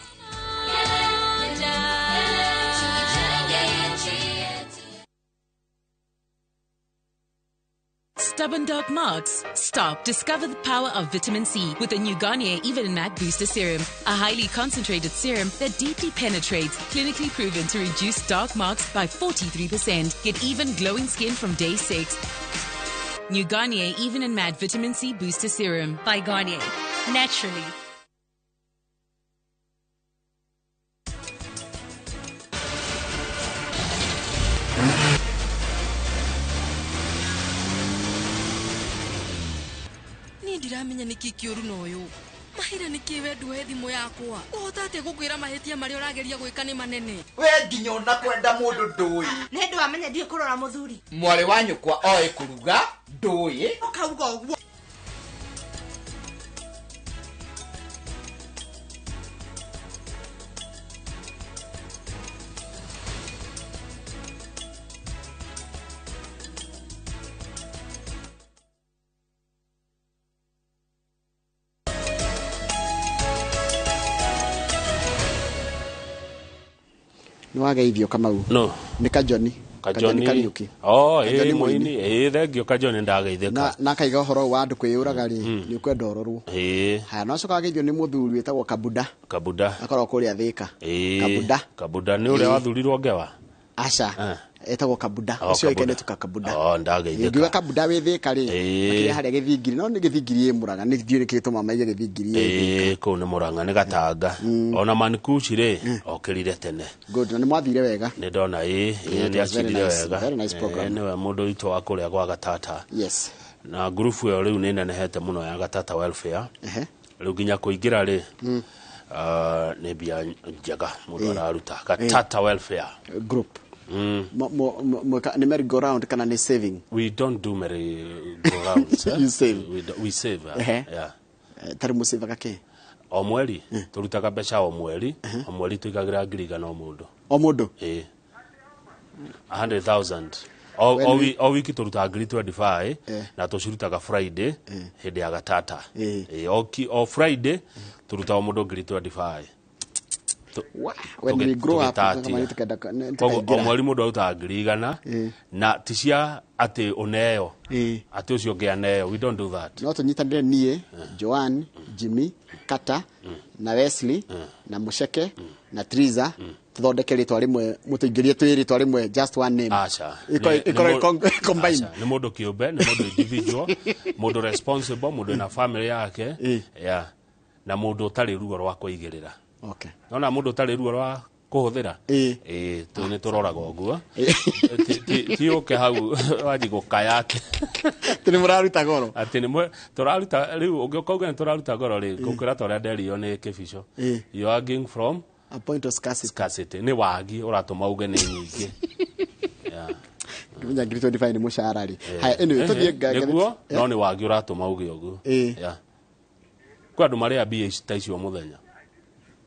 Stubborn dark marks? Stop. Discover the power of vitamin C with the new Garnier Even and Matte Booster Serum, a highly concentrated serum that deeply penetrates, clinically proven to reduce dark marks by 43%. Get even glowing skin from day 6. New Garnier Even and Matte Vitamin C Booster Serum by Garnier. Naturally. Niĩ ndiramenya nĩkĩ kĩũru na ũyũ mahira nĩkĩ we nduoe thimũ yakwa ũhota atĩa gũkwĩra mahĩtia marĩa ũrageria gwĩka nĩ manene. We nginya ona kwenda mũndũ ndũĩ. Nĩ ndĩ wamenya ndiũĩ kũrora mũthuri. Mwarĩ wa nyũkwa oĩ kũruga ndũĩ. Ũkauga ũguo. Nĩwageithio Kamau. No. Nĩ Kajoni. Kajoni Kariuki. Oh, Kajoni ĩ mũini. mũini, ĩ thengio Kajoni ndageithĩka. Na akaiga ũhoro wa andũ kwĩyũraga rĩ, nĩ ũkwenda ũrorwo. Ĩ. Haya, no acoka ageithio nĩ mũthuri wĩtagwo Kabuda. Kabuda. Akoragwo kũrĩa Thĩka. Ĩ. Kabuda. Kabuda nĩ ũrĩa Ĩ. wathurirwo ngewa. Aca. Etagwo Kabuda. Oh, Ũcio Kabuda. ũĩkaine tu ka Kabuda. Oh, ndageithĩka. Ngiuga Kabuda wĩ Thĩka rĩ, Ĩ. makĩria harĩa Gĩthingiri, no nĩ Gĩthingiri ĩ Mũrang'a, nĩ ndiũĩ nĩkĩ gĩtũmaga maige Gĩthingiri ĩ Ĩ, kũu nĩ Mũrang'a nĩ Gatanga. Ona Manikuchi rĩ, okĩrire tene. Good, na nĩ mwathire wega. Nĩ ndona ĩ, Yeah, ĩ it was very nĩ acindire nice, wega. very nice program. Ĩ, nĩwe mũndũ witũ wa kũrĩa gwa Gatata. Yes. Na ngurubu ĩyo rĩu nĩ nenehete mũno ya Gatata Welfare. Ehe. Rĩu nginya kũingĩra rĩ, nĩ mbia njega mũndũ Ĩ. araruta. Gatata Welfare Group. Nĩ merry go round kana nĩ saving? We don't do merry go rounds. You save. We save. Ehe. Yeah. Tarĩ mũsavaga kĩ? O mweri tũrutaga mbeca o mweri, o mweri tũigagĩra 100,000 o mũndũ. O mũndũ? Ĩ. 100,000. O, When o, we- o wiki tũrutaga 25,000 Eh. na tũcirutaga Friday hĩndĩ ya Gatata. Eh. Ĩ, o Friday tũrutaga o mũndũ 25,000. When we grow up, tũgĩtatia. Koguo o tũkaingĩra. mweri mũndũ arutaga 100,000 Ĩ. na ti cia atĩ ũneo Ĩ. atĩ ũcio ũngĩ aneo, we don't do that. No tũnyitanĩre niĩ, Joan, Jimmy, Kata na Wesley na Mũceke na Triza, tũthondeke rĩtwa rĩmwe, mũtũingĩrie twĩ rĩtwa rĩmwe, just one name. Aca. Ĩkorwo combined. Aca, nĩ mũndũ kĩũmbe, nĩ mũndũ individual, mũndũ responsible, mũndũ wĩna family yake, yeah, na mũndũ ũtarĩ ruo rwa kũigĩrĩra. Okay. Nona mũndũ ũtarĩ ruo rwa kũhũthĩra. Ĩ. Ĩ, nĩ tũroraga ũguo. Ti ũke hau wanji gũkaya atĩ Atĩ nĩ mũraruta goro. Atĩ nĩ tũraruta rĩu ũngĩũka uge nĩ tũraruta goro rĩ, ngũkwĩra ta ũrĩa nderio nĩ Kĩbico. Ĩ. You are arguing from a point of scarcity. Scarcity. Nĩ wagi ũratũma uge nĩ nyingĩ. Yeah. Ngĩmenya 25,000 nĩ mũcara rĩ. Haya, anyway, tũthiĩ Nĩguo, no nĩ wagi ũratũma uge ũguo. Ĩ. Yeah. Kwĩ andũ marĩa mbia ici ta icio mũthenya.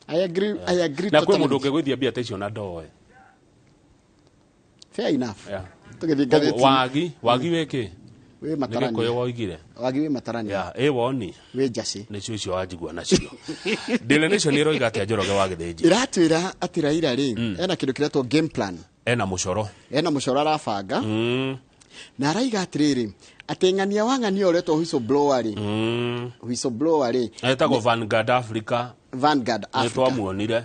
I agree, I agree Na kwĩ totally. mũndũ ũngĩgũithia mbia ta icio na ndoe. Fair enough. Yeah. Tũgĩthiĩ Koguo ngathĩti. wagi wĩ kĩ? Wĩ Nĩ matarania. Gĩkũyũ woigire. Wagi wĩ matarania. Yeah, ĩ woni. Wĩ njacĩ. Nĩcio icio wanjigua nacio. Daily Nation nĩ ĩroiga atĩa Njoroge wa Gĩthĩnji? Ĩratwĩra atĩ Raila rĩ, ena kĩndũ kĩretwo game plan. Ena mũcoro. Ena mũcoro arabanga. Na araiga atĩrĩrĩ, atĩ ng'ania wa ng'ania ũretwo whistleblower rĩ. Whistleblower rĩ. Etagwo Vanguard Africa. Vanguard Nĩ Africa. twamuonire.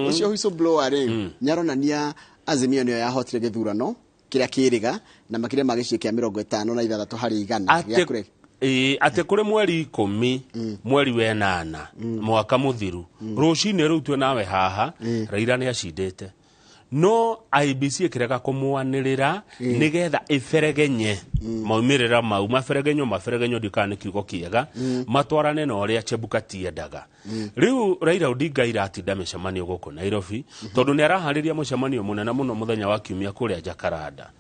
Ũcio whistleblower rĩ, nĩ aronania Azimio nĩyo yahotire gĩthurano kĩrĩa kĩrĩga na makĩria ma gĩcunjĩ kĩa 56 harĩ igana gĩa kũre. Ĩ, atĩ kũrĩ mweri 10 mweri wa 8 mwaka mũthiru rũcinĩ rũu twĩ nawe haha, Raila nĩ acindĩte. No IEBC ĩkĩrega kũmwanĩrĩra nĩgetha ĩberegenye maumĩrĩra mau, maberegenywo maberegenywo, ndikana nĩ kiugo kĩega, matwarane na ũrĩa Chebukati endaga. Rĩu Raila Odinga iratinda mĩcemanio gũkũ Nairobi, tondũ nĩ araharĩria mũcemanio mũnene mũno mũthenya wa kiumia kũrĩa Jakaranda.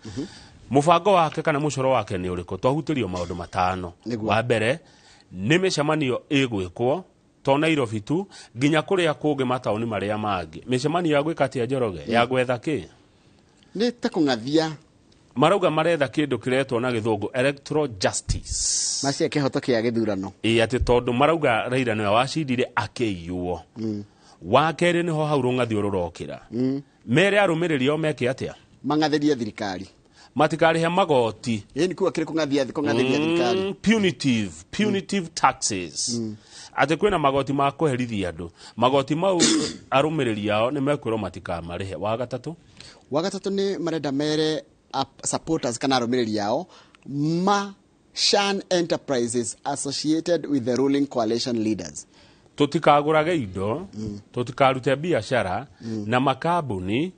Mũbango wake kana mũcoro wake nĩ ũrĩkũ? Twahutĩrio maũndũ 5. Wa mbere nĩ mĩcemanio ĩgwĩkwo to Nairobi tu, nginya kũrĩa kũngĩ mataũni marĩa mangĩ. Mĩcemanio ya gwĩka atĩa, Njoroge? Ya gwetha kĩ? Nĩ ta kũng'athia. Marauga maretha kĩndũ kĩretwo na gĩthũngũ electoral justice. Macia kĩhoto kĩa gĩthurano. Ĩĩ, atĩ tondũ marauga Raila nĩwe wacindire akĩiywo. Wa kerĩ nĩho hau rũng'athio rũrokĩra. Mere arũmĩrĩri ao meke atĩa? Mang'athĩrie thirikari. Matikarĩhe magoti. Ĩĩ, nĩ kuga kĩrĩ kũng'athia thirikari. Punitive taxes. Atĩ kwĩna magoti ma kũherithia andũ. Magoti mau arũmĩrĩri ao nĩ mekwĩrwo matikamarĩhe. Wa gatatũ? Wa gatatũ nĩ marenda mere supporters kana arũmĩrĩri ao ma shun enterprises associated with the ruling coalition leaders. Tũtikagũrage indo, tũtikarute biacara na makambuni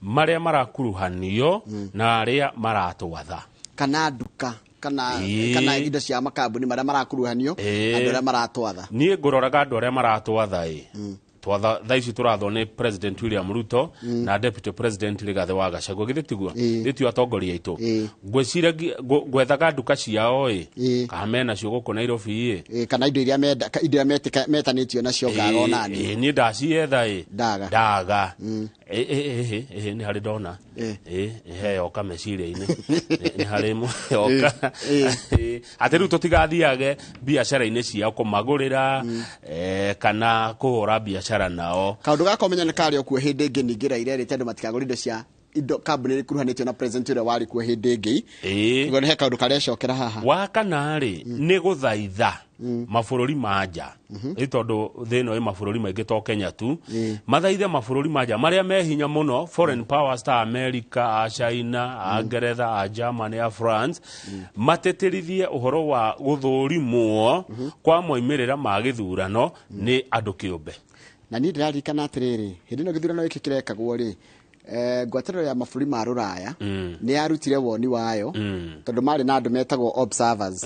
marĩa marakuruhanio na arĩa maratwatha. Kana nduka, kana indo cia makambuni marĩa marakuruhanio andũ arĩa maratwatha. Niĩ ngũroraga andũ arĩa maratwatha ĩ. Twatha thaa ici tũrathwo nĩ President William Ruto na Deputy President Rigathĩ wa Gachagua, githĩ tiguo? Githĩ tio atongoria aitũ? Ngwĩciragia ngwethaga nduka ciao ĩ, kana menacio gũkũ Nairobi ĩ. Kana indo iria metanĩtio nacio ngaga ona niĩ. Niĩ ndacietha ĩ. Ndaga. Nĩ harĩ ndona. He yoka meciria-inĩ. Nĩ harĩ yoka. Atĩ rĩu tũtigathiage biacara-inĩ ciao kũmagũrĩra, kana kũhũra biacara nao. Kaũndũ gaka ũmenya nĩ karĩ o kuo hĩndĩ ĩngĩ ningĩ Raila erĩte andũ matikagũre indo cia indo kambuni ĩkuruhanĩtio na president ũrĩa warĩ kuo hĩndĩ ĩngĩ. Ũguo nĩ he kaũndũ karecokera haha. Wa kana rĩ, nĩ gũthaitha mabũrũri ma nja. Nĩ tondũ thĩ ĩno ĩ mabũrũri maingĩ to Kenya tu. Mathaithe mabũrũri ma nja marĩa me hinya mũno, foreign powers ta America, a China, a Ngeretha, a Germany, a France, matetĩrithie ũhoro wa gũthũrimwo kwa moimĩrĩra ma gĩthurano nĩ andũ kĩũmbe. Na niĩ ndĩraririkana atĩrĩrĩ, hĩndĩ ĩno gĩthurano gĩkĩ kĩrekagwo rĩ, ngwatanĩro ya mabũrũri ma rũraya nĩ yarutire woni wayo, tondũ marĩ na andũ metagwo observers.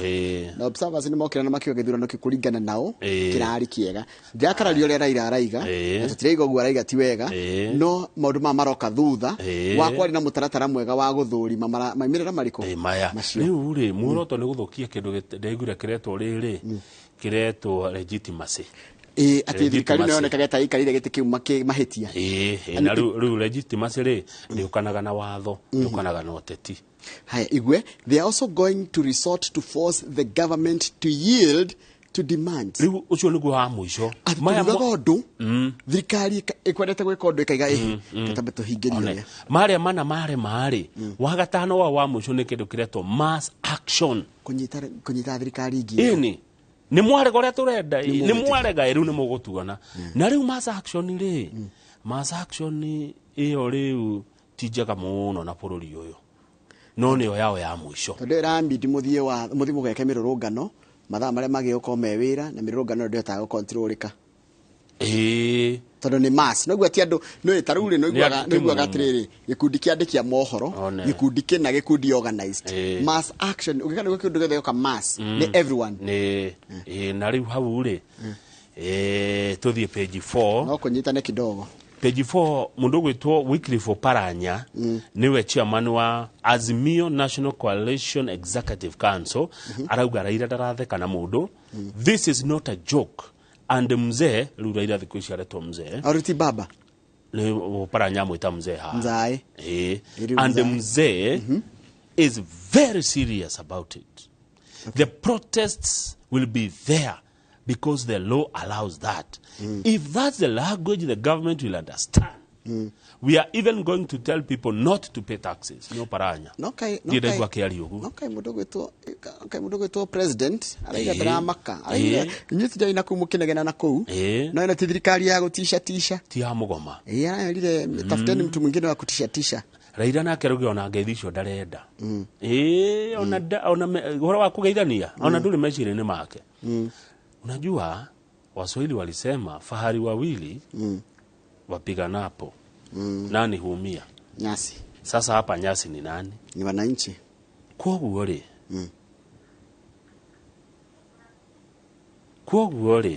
Na observers nĩ mokire na makiuga gĩthurano kĩu kũringana nao kĩrarĩ kĩega. Ndirakararia ũrĩa Raila araiga, na tũtiraiga ũguo araiga ti wega, no maũndũ maya maroka thutha wa kwarĩ na mũtaratara mwega wa gũthũrima maumĩrĩra marĩkũ maya. Rĩu rĩ, muoroto nĩ gũthũkia kĩndũ ndaiguire kĩretwo rĩrĩ, kĩretwo legitimacy. Atĩ thirikari nĩ yonekaga ta ĩikarĩire gĩtĩ kĩu mahĩtia. Na rĩu legitimacy rĩ, ndĩũkanaga na watho, ndĩũkanaga na ũteti. Haya, Igwe, they are also going to resort to force the government to yield to demands. Rĩu ũcio nĩguo wa mũico. Maya ũndũ thirikari ĩkwendete gwĩka ũndũ ĩkaiga ĩhĩ, tũtambe tũhingĩrie ũrĩa. Marĩa mana marĩ marĩ, wa gatano wao wa mũico nĩ kĩndũ kĩretwo mass action. Kũnyita thirikari ngingo. Ĩni. Nĩ mwarega ũrĩa tũrenda, nĩ mwarega rĩu nĩ mũgũtuona. Na rĩu mass action rĩ, mass action ĩyo rĩu ti njega mũno na bũrũri ũyũ. No nĩyo yao ya mũico. Tondũ ĩramindi mũthiĩ mũgeke mĩrũrũngano, mathaa marĩa magĩũka me wĩra na mĩrũrũngano ndĩhotaga gũkontrolĩka. Tondũ nĩ mass, noguo ti andũ, nĩ ta rĩu rĩ, nĩiguaga atĩrĩrĩ, gĩkundi kĩa andĩki a mohoro, gĩkundi kĩna, gĩkundi organized. Mass action, ũngĩka nĩguo kĩndũ gĩothe gĩoka mass, nĩ everyone. Na rĩu hau rĩ, tũthiĩ page 4. No kũnyitane kidogo. Page 4, mũndũ ũgwĩtwo Wycliffe Oparanya, nĩwe chairman wa Azimio National Coalition Executive Council, arauga Raila ndaratheka na mũndũ. This is not a joke. And mzee, rĩu Raila thikũ ici aretwo mzee. Aruti baba. Nĩ Oparanya amwĩta mzee haha. Mzae. And mzee is very serious about it. The protests will be there because the law allows that. If that's the language the government will understand. We are even going to tell people not to pay taxes. No Paranya. No kai mũndũ gwĩtwo president araiga ndaramaka. Araiga inyuĩ tijai na kũu mũkĩnegena na kũu. No ĩno ti thirikari ya gũtisha tisha. Ti ya mũgoma. Arerire tafuteni mtu mwingine wa kutisha tisha. Raila nake rũgĩ ona ngeithi icio ndarenda. Ona ũhoro wa kũgeithania, ona ndũrĩ meciria-inĩ make. Unajua Waswahili walisema fahari wawili wapiganapo Nani huumia? Nyasi. Sasa hapa nyasi ni nani? Ni wananchi. Kwoguo rĩ, kwoguo rĩ,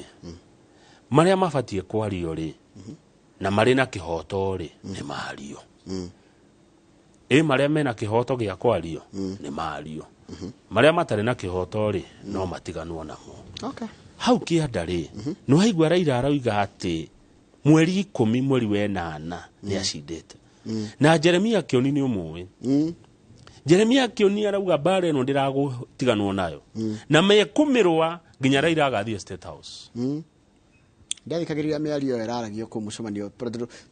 marĩa mabatiĩ kwario rĩ, na marĩ na kĩhoto rĩ, nĩ mario. Ĩ marĩa mena kĩhoto gĩa kwario nĩ mario, marĩa matarĩ na kĩhoto rĩ, no matiganwo namo. Okay. Hau kĩanda rĩ, nĩ waigua Raila arauga atĩ mweri 10 mweri wa 8 nĩ acindĩte. Na Jeremia Kioni nĩ ũmũĩ. Jeremia Kioni arauga mbara ĩno ndĩragũtiganwo nayo, na mekũmĩrũa nginya Raila agathiĩ State House. Ndathikagĩrĩria mĩario ĩyo ĩraragio kũu mũcemanio,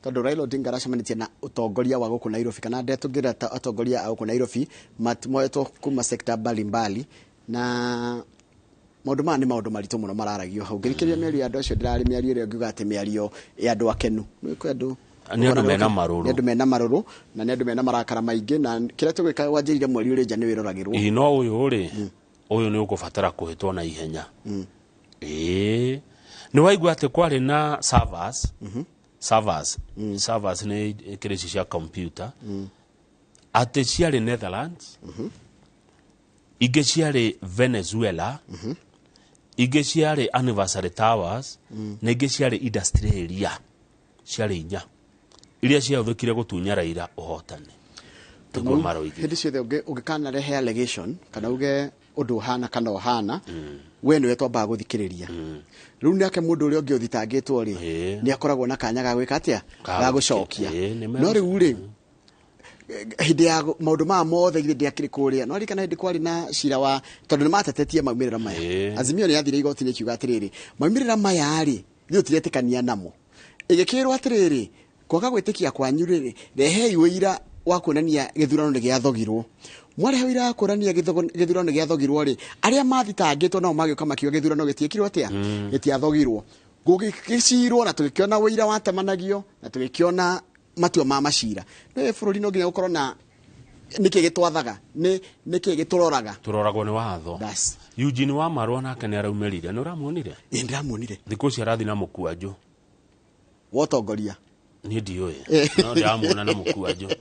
tondũ Raila Odinga aracemanĩtie na ũtongoria wa gũkũ Nairobi, kana ndetũngĩra atongoria a gũkũ Nairobi moetwo kuma sekta mbalimbali, na maũndũ maya nĩ maũndũ maritũ mũno mararagio hau. Ngĩthikĩrĩria mĩario ya andũ acio, ndĩrarĩ mĩario ĩrĩa ngiuga atĩ mĩario ya andũ akenu. Nĩ kwĩ andũ Nĩ andũ mena marũrũ. Nĩ andũ mena marũrũ na nĩ andũ mena marakara maingĩ, na kĩrĩa tũgwĩka wanjĩrire mweri ũrĩ nja nĩ wĩroragĩrwo. Ĩ no ũyũ rĩ, ũyũ nĩ ũkũbatara kũhĩtwo na ihenya. Ĩ nĩ waigua atĩ kwarĩ na servers, servers, servers nĩ kĩrĩ ici cia computer, atĩ ciarĩ Netherlands, ingĩ ciarĩ Venezuela, ingĩ ciarĩ Anniversary Towers, na ingĩ ciarĩ Industrial Area, ciarĩ inya iria ciahũthĩkire gũtunya Raila ũhotani. Nĩguo maroigire. Hĩndĩ ciothe ũngĩkanarehe allegation kana uge ũndũ ũhana kana ũhana, we nĩwe twambaga gũthikĩrĩria. Rĩu nake mũndũ ũrĩa ũngĩ ũthitangĩtwo rĩ, nĩ akoragwo na kanya ga gwĩka atĩa? Ga gũcokia. No rĩu rĩ, hĩndĩ ya maũndũ maya mothe githĩ ndĩakĩrĩ kũrĩa. No ririkana hĩndĩ kwarĩ na cira wa, tondũ nĩ matetetie maumĩrĩra maya. Azimio nĩ yathire igoti-inĩ ikiuga atĩrĩrĩ, maumĩrĩra maya rĩ, ithuĩ tũtiretĩkania namo. Ĩgĩkĩrwo atĩrĩrĩ, kwaga gwĩtĩkia kwanyu rĩ, rehei ũira wa kuonania gĩthurano nĩ gĩathogirwo. Mwarehe ũira wa kuonania gĩthurano nĩ gĩathogirwo rĩ, arĩa mathitangĩtwo nao magĩũka makiuga gĩthurano gĩtiĩkirwo atĩa? Gĩtiathogirwo. Gũgĩcirwo na tũgĩkĩona ũira watemanagio na tũgĩkĩona matua ma macira. No bũrũri no nginya gũkorwo na nĩkĩ gĩtwathaga, nĩkĩ gĩtũroraga. Tũroragwo nĩ watho. Eugene wa Marua nake nĩ araumĩrire, nĩ ũramuonire? Ĩ ndĩramuonire. Thikũ ici arathiĩ na mũkwanjũ. Wotongoria. Niĩ ndiũĩ. No ndĩramuona na mũkwanjũ.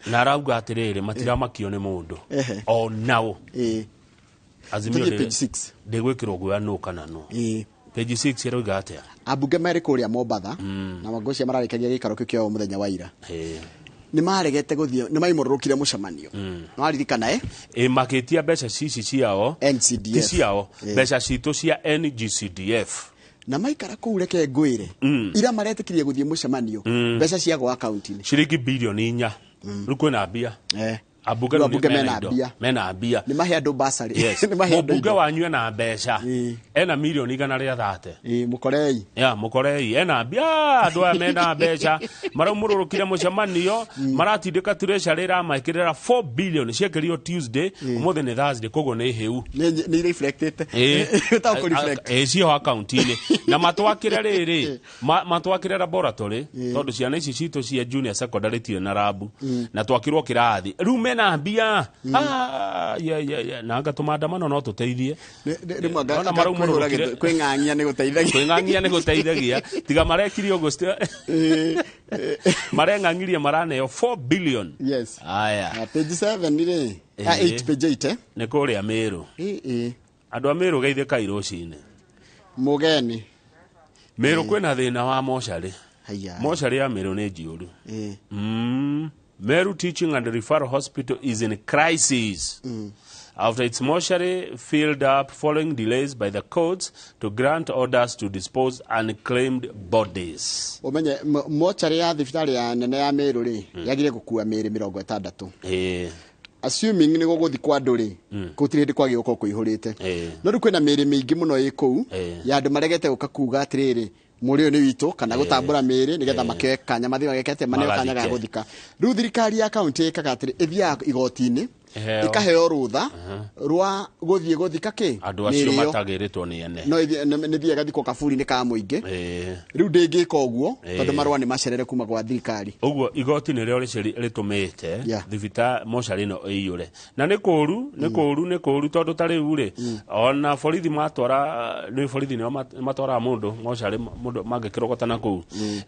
Na arauga atĩrĩrĩ, matiramakio nĩ mũndũ. O nao. Azimio Tũthiĩ page 6. ndĩgwĩkĩrwo guoya nũ kana nũ. Page 6 ĩrauga atĩa? Ambunge marĩ kũrĩa Mombatha, na Wangũcia mararĩkagia gĩikaro kĩu kĩao mũthenya wa ira. Nĩ maregete gũthiĩ, nĩ maimũrũrũkire mũcemanio. Nĩ waririkana, eh? Ĩ makĩtia mbeca cici ciao, NCDF. Ti ciao, mbeca citũ cia NGCDF. Na maikara kũu reke ngwĩre, ira maretĩkirie gũthiĩ mũcemanio, mbeca ciagwa akaunti-inĩ. Ciringi bilioni 4. Rĩu kwĩna mbia. Ambunge Rĩu ambunge mena mbia. Mena mbia. Nĩ mahe andũ bursary. Yes. Nĩ mahe andũ Mũmbunge indo. wanyu ena mbeca. Ena milioni 130. Mũkorei. Ya, mũkorei. Ena mbia. Andũ aya mena mbeca. Maraumũrũrũkire mũcemanio, maratindĩka treasury ĩramaĩkĩrĩra 4 billion ciekĩrio Tuesday, ũmũthĩ nĩ Thursday, koguo nĩ hĩu. Nĩ reflectĩte. Ũtagwo kũ reflect. Ciho akaunti-inĩ. Na matwakĩre rĩrĩ, matwakĩre laboratory, tondũ ciana ici citũ cia junior secondary itirĩ na rabu. Na twakĩrwo kĩrathi. Rĩu mena mbia. Na anga tũmandamano no tũteithie. Ona maraumũrũrũkire. Kwĩng'ang'ia nĩ gũteithagia. Kwĩng'ang'ia nĩ gũteithagia. Tiga marekire ũguo mareng'ang'irie maraneo 4 billion. Yes. Aya. Na page 7 rĩ. 8, page 8, eh? Nĩ kũrĩa Meru. Andũ a Meru geithĩkai rũcinĩ. Mũgeni. Meru kwĩna thĩna wa mocarĩ. Haya. Mocarĩ ya Meru nĩ njiyũru. Meru Teaching and Referral Hospital is in crisis. After its mortuary filled up following delays by the courts to grant orders to dispose unclaimed bodies. Umenye mortuary ya thibitarĩ ya nene ya Meru rĩ, yagire gũkua mĩĩrĩ 60. Assuming nĩ gũgũthikwo andũ rĩ, gũtirĩ hĩndĩ kwagĩrĩirwo gũkorwo kũihũrĩte. No rĩu kwĩna mĩĩrĩ mĩingĩ mũno ĩ kũu, ya andũ maregete gũka kuga atĩrĩrĩ, mũrĩ ũyũ nĩ witũ, kana gũtambũra mĩĩrĩ nĩgetha makĩoe kanya mathiĩ mageke atĩa, maneo kanya ga gũthika. Rĩu thirikari ya kaunti ĩkaga atĩrĩ, ĩthiaga igoti-inĩ Ĩheo. Ĩkaheo rũtha rwa gũthiĩ gũthika kĩ Andũ acio mĩĩrĩ ĩyo. matagĩrĩtwo nĩ ene. No nĩ thiĩ ĩgathikwo kaburi-inĩ ka mũingĩ. Rĩu ndĩngĩka ũguo tondũ marũa nĩ macerere kuma gwa thirikari. Ũguo igoti nĩrĩo rĩtũmĩte thibita mocarĩ ĩno ĩiyũre, na nĩ kũũru, nĩ kũũru, nĩ kũũru, tondũ ta rĩu rĩ, ona borithi matwara, nĩ borithi nĩo matwaraga mũndũ mocarĩ, mũndũ mangĩkĩrogota na kũu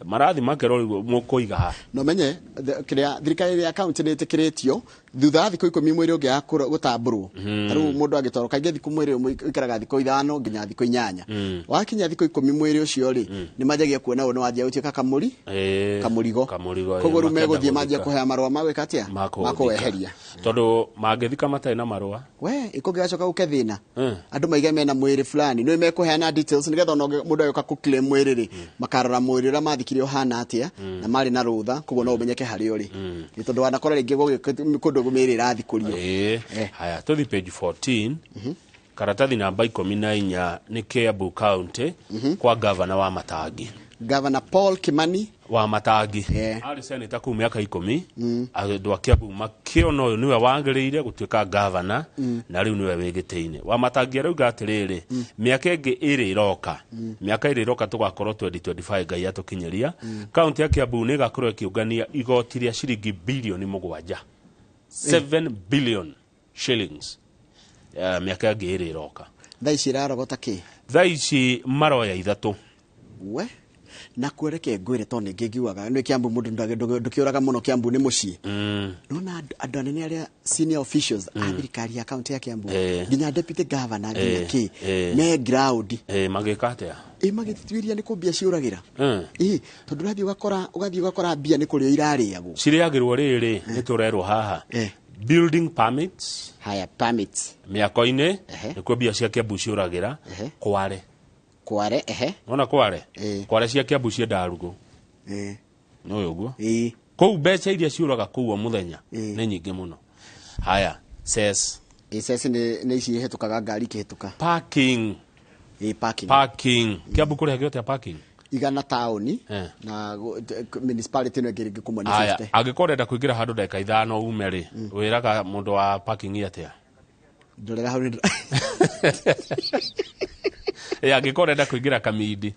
marathi makerwo rĩu mũkũiga ha. No menye kĩrĩa thirikari ya county nĩ ĩtĩkĩrĩtio thutha wa thikũ 10 mwĩrĩ ũngĩaga gũtambũrwo. Ta rĩu mũndũ angĩtwarwo kaingĩ thikũ mwĩrĩ ũmwe ũikaraga thikũ 5 nginya thikũ 8. Wakinya thikũ 10 mwĩrĩ ũcio rĩ, nĩ manjagia kuona ũyũ nĩ wanjia gũtuĩka kamũri kamũrigo. Kamũrigo, Koguo rĩu makenda megũthiĩ manjia gũthika. kũhea marũa ma gwĩka atĩa? Ma Ma kũweheria. Tondũ mangĩthika matarĩ na marũa. We ĩkũngĩgacoka gũke thĩna, andũ maige mena mwĩrĩ fulani, nĩ mekũheana details nĩgetha ona mũndũ agĩũka kũ-claim mwĩrĩ rĩ, makarora mwĩrĩ ũrĩa mathikire ũhana atĩa, na marĩ na rũtha, koguo no ũmenyeke harĩa ũrĩ. Nĩ tondũ wanakora rĩngĩ kũndũ mĩĩrĩ ĩrathikũrio. Haya, tũthi page 14, karatathi namba 14, nĩ Kiambu County, kwa gavana wa Matangi. Governor Paul Kimani wa Matangi arĩ seneta kũu mĩaka 10. Andũ a Kiambu makĩona ũyũ nĩwe wagĩrĩire gũtuĩka gavana, na rĩu nĩwe wĩ gĩtĩ-inĩ. Wa Matangi arauga atĩrĩrĩ, mĩaka ĩngĩ ĩrĩ ĩroka, mĩaka ĩrĩ ĩroka, tũgakorwo 2025, Ngai atũkinyĩria, kaunti ya Kiambu nĩ ĩgakorwo ĩkĩũngania igoti rĩa ciringi bilioni 7, 7 billion shillings, mĩaka ĩngĩ ĩrĩ ĩroka. Thaa ici ĩrarogota kĩ? Thaa ici maroya 3. We na kwereke ngwĩre, tondũ ningĩ ngiugaga nĩ Kiambu mũndũ ndũkĩũraga mũno, Kiambu nĩ mũciĩ. Nona andũ anene arĩa senior officials a thirikari ya kaunti ya Kiambu, nginya deputy governor, nginya kĩ, me ground. Magĩka atĩa? Ĩ magĩtuĩria nĩ kũ mbia ciũragĩra. Ĩ tondũ ũrathiĩ ũgakora, ũgathiĩ ũgakora mbia nĩ kũrĩo irarĩagwo. Cirĩagĩrwo rĩrĩ, nĩ tũrerwo haha building permits. Haya, permits. Mĩako-inĩ nĩkuo mbia cia Kiambu ciũragĩra. Kware. Kware, ehe. Nona kware, kware cia Kiambu ciendaga rugũ. Nĩ ũguo kũu mbeca iria ciũraga kũu o mũthenya nĩ nyingĩ mũno. Haya, cess. Ĩ cess nĩ ici ihĩtũkaga ngari ikĩhĩtũka. Parking. Ĩ parking. Parking Kiambu kũrĩhagio atĩa parking? 100 taũni, na municipality ĩno ĩngĩ rĩngĩ kũmwe nĩ Aya, 50. angĩkorwo ũrenda kũingĩra handũ ndagĩka 5 ume rĩ, wĩraga mũndũ wa parking atĩa? Ndorera hau Angĩkorwo ũrenda kũingĩra Kamindi,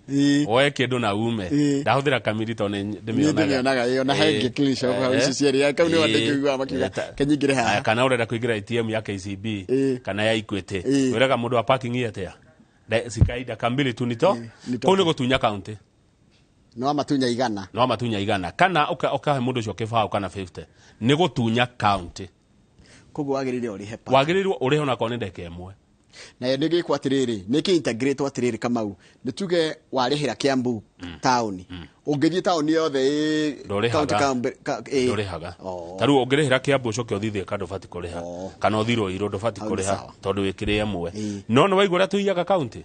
woe kĩndũ na ume, ndahũthĩra Kamindi tondũ nĩ ndĩmĩonaga. Ndĩmĩonaga, ĩ, ona he ngĩkirisha hau ici cierĩ, kau nĩho andũ aingĩ ũiguaga makiuga, "Ke nyingĩre haha." Aya, kana ũrenda kũingĩra ATM ya KCB kana ya Equity, wĩraga mũndũ wa parking atĩa? Cikai dakika mbili tu nito kũu nĩ gũtunya kaunti. No matunya 100. No matunya 100 kana ũkahe mũndũ ũcio kĩbaũ kana 50, nĩ gũtunya kaunti. Koguo wagĩrĩire ũrĩhe parking. Wagĩrĩirwo ũrĩhe onakorwo nĩ ndagĩka 1. Nayo nĩ gĩkwo atĩrĩrĩ, nĩ kĩ integrate atĩrĩrĩ, Kamau, nĩ tuge warĩhĩra Kiambu taũni, ũngĩthiĩ taũni yothe ĩ Ndũrĩhaga. county ĩ. Ndũrĩhaga. Ta rĩu ũngĩrĩhĩra Kiambu ũcoke ũthiĩ Thika, ndũbatiĩ kũrĩha, kana ũthiĩ Ruiru, ndũbatiĩ Hau nĩ kũrĩha sawa. tondũ wĩkĩrĩ ĩmwe. No nĩ waigua ũrĩa tũiyaga kaunti.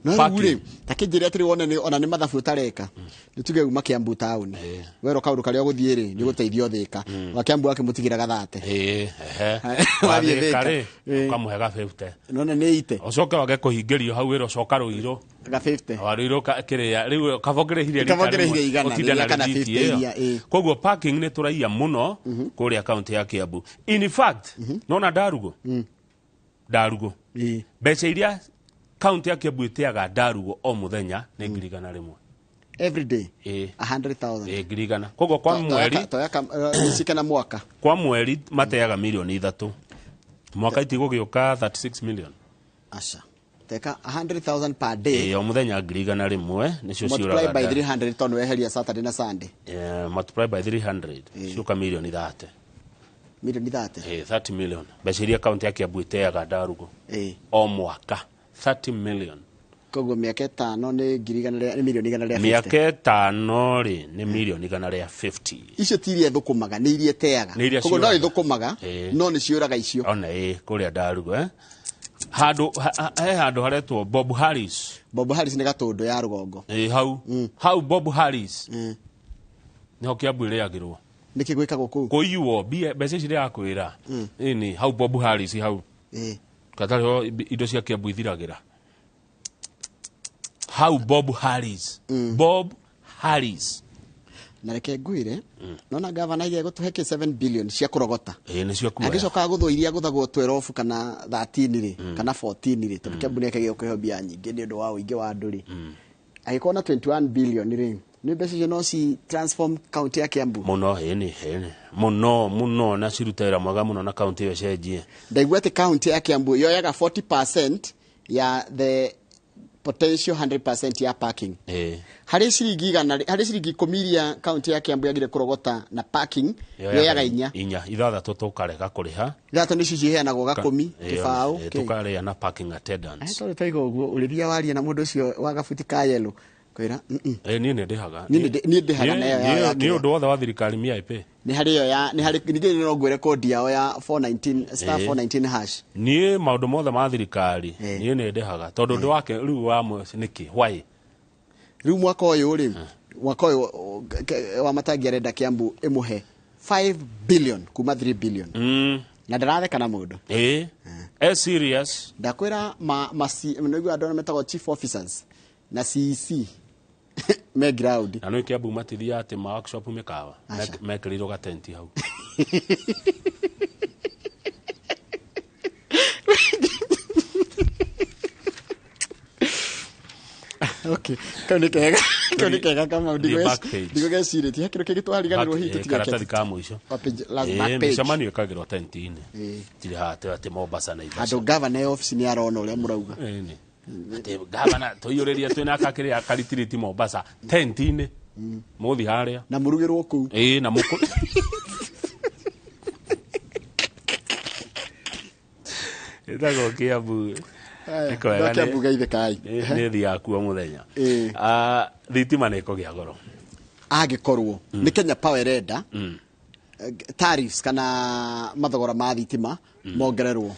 No rĩu Parking. rĩ, ta kĩnjĩre atĩrĩ, wone nĩ ona nĩ mathabu ũtareka, nĩ tuge uma Kiambu taũni, werwo kaũndũ karĩa ũgũthiĩ rĩ, nĩ gũteithio Thika, wa Kiambu akĩmũtigĩra gathate. Ĩĩ, ehe. Wathiĩ Wathĩka Thika. rĩ, ũkamũhe ga 50. Nona nĩ ite. Ũcoke wage kũhingĩrio hau wĩra, ũcoka Rũirũ. Ga 50. Wa Rũirũ kĩrĩa rĩu kaba ũkĩrĩhirie Kaba rita ũkĩrĩhirie rĩmwe, 100, ũtinde na kana rĩthiti 50 ĩyo. iria, ĩ. Koguo parking nĩ tũraiya mũno kũrĩa kaunti ya Kiambu. In fact, nona Ndarugo, Ndarugo, mbeca iria kaunti ya Kiambu ĩteaga Ndarugo o mũthenya nĩ 100,000. Every day? Ĩ. 100,000? Ĩ, 100,000. Koguo kwa mweri Toya cike na mwaka. Kwa mweri mateaga milioni 3, mwaka itigũgĩũka 36 million. Aca, teka 100,000 per day. Ĩ, o mũthenya 100,000 nĩcio Multiply ciũraga by 300, tondũ weheria Saturday na Sunday. Multiply by 300, ciũka milioni 30. Milioni 30. Ĩ, 30 million, mbeca iria kaunti ya Kiambu ĩteaga Ndarugo o mwaka, 30 million. Koguo mĩaka 5 nĩ 100,000 nĩ milioni 150. Mĩaka 5 rĩ, nĩ milioni 150. Icio ti iria ithũkũmaga, nĩ iria ĩteaga. Nĩ iria Koguo no ciũraga. ithũkũmaga, no nĩ ciũraga icio. Ona ĩ kũrĩa Ndarugo, handũ he handũ haretwo Bob Harris. Bob Harris nĩ Gatũndũ ya rũgongo. Ĩ, hau hau Bob Harris nĩho Kiambu ĩrĩagĩrwo. Nĩkĩ gwĩkagwo kũu? Kũiywo mbia, mbeca ici ndĩrakwĩra ĩni hau Bob Harris hau katarĩ ho indo cia Kiambu ithiragĩra hau Bob Harris, Bob Harris. Na reke ngwire, nona gavana iria gũtũhe kĩ 7 billion cia kũrogota. Ĩĩ, nĩcio kuoya. Agĩcoka gũthwo iria gũthagwo 12 kana 13 rĩ, kana 14 rĩ, tondũ Kiambu nĩ kĩheo mbia nyingĩ nĩ ũndũ wa ũingĩ wa andũ rĩ, angĩkorwo na 21 billion rĩ, nĩ mbeca icio no ci transform county ya Kiambu. Mũno, ĩni, ĩni, mũno mũno, na ciruta wĩra mwega mũno na kaunti ĩyo ĩcenjie. Ndaigua atĩ county ya Kiambu yoyaga 40% ya the potential 100% ya parking. Harĩ ciringi 100, harĩ ciringi 10 iria county ya Kiambu yagire kũrogota na parking, yoyaga 4. 4, 6 tũkarega kũrĩha. 6 nĩcio ciheanagwo gakũmi, kĩbaũ. Tũkarĩa na parking attendants. Tondũ twaiga ũguo ũrĩria waria na mũndũ ũcio wa gabuti ka yellow kwĩra. Niĩ nĩ ndĩhaga. Niĩ ndĩhaga na ĩyo yao ya Nĩ ũndũ wothe wa thirikari MIP. Nĩ harĩ ĩyo ya, nĩ harĩ ningĩ no ngwĩre kodi yao ya 419 star 419 hash. Niĩ maũndũ mothe ma thirikari niĩ nĩ ndĩhaga tondũ ũndũ wake rĩu wa nĩkĩ why. Rĩu mwaka ũyũ rĩ, mwaka ũyũ wa Matangi arenda Kiambu ĩmũhe 5 billion kuma 3 billion. Na ndaratheka na mũndũ. Serious. Ndakwĩra nĩguo andũ arĩa metagwo chief officers na CEC me ground. Na nĩ Kiambu matithia atĩ ma workshop mĩkawa mekĩrĩirwo gatenti hau. Okay, kau nĩ kega, kau nĩ kega kama ndigwecirĩtie he kĩndũ kĩngĩ twariganĩrwo hihi tũtigeke. Karatathi ka mũico. Mĩcemanio ĩkagĩrwo tenti-inĩ. Tirĩ haha atĩ Mombasa na Naivasha. Handũ gavana ya ofici nĩ arona ũrĩa mũrauga. Atĩ gavana tũiyũrĩrie twĩna kakĩrĩa karitiriti Mombasa tenti-inĩ. Mũthi harĩa. Na mũrugĩrwo kũu. Ĩĩ, na mũkũ. Ĩtagwo Kiambu. Nĩ Kiambu geithe kai. Nĩ thiaga kuo mũthenya. Thitima nĩ ĩkũgĩa goro. Angĩkorwo nĩ Kenya Power ĩrenda tariffs kana mathogora ma thitima mongererwo.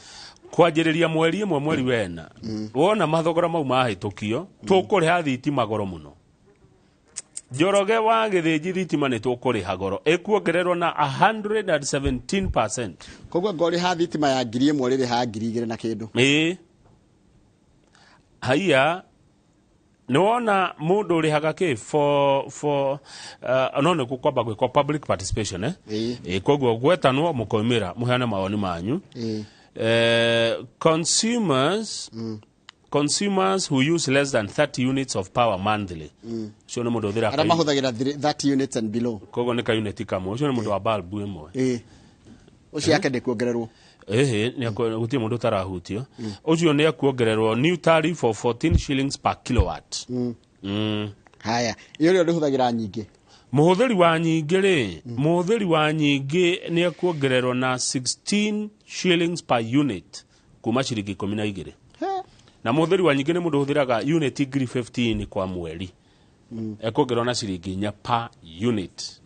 Kwanjĩrĩria mweri ĩmwe mweri wena, wona mathogora mau mahĩtũkio, tũkũrĩha thitima goro mũno. Njoroge wa Gĩthĩnji thitima nĩ tũkũrĩha goro, ĩkuongererwo na 117%. Koguo ngorĩha thitima ya 1000 rĩrĩha 2000 na kĩndũ. Ĩĩ. Haiya, nĩwona mũndũ ũrĩhaga kĩ for no nĩ gũkwamba gwĩkwo public participation, eh? Ĩĩ, koguo gwetanwo mũkoimĩra mũheane mawoni manyu. Consumers who use less than 30 units of power monthly. Ũcio nĩ mũndũ ũthĩra arĩa mahũthagĩra 30 units and below. Koguo nĩ ka unit kamwe, ũcio nĩ mũndũ wa bulb ĩmwe. Ĩĩ. Ũcio yake ndĩkuongererwo. Ĩhĩ, gũtirĩ mũndũ ũtarahutio. Ũcio nĩ ekuongererwo new tariff of 14 shillings per kilowatt. Haya, ĩyo ũrĩa ũhũthagĩra nyingĩ. Mũhũthĩri wa nyingĩ rĩ, mũhũthĩri wa nyingĩ nĩ ekuongererwo na 16 shillings per unit kuma ciringi 12. Na mũhũthĩri wa nyingĩ nĩ mũndũ ũhũthĩraga unit 15 kwa mweri. Ekuongererwo na ciringi 4 per unit.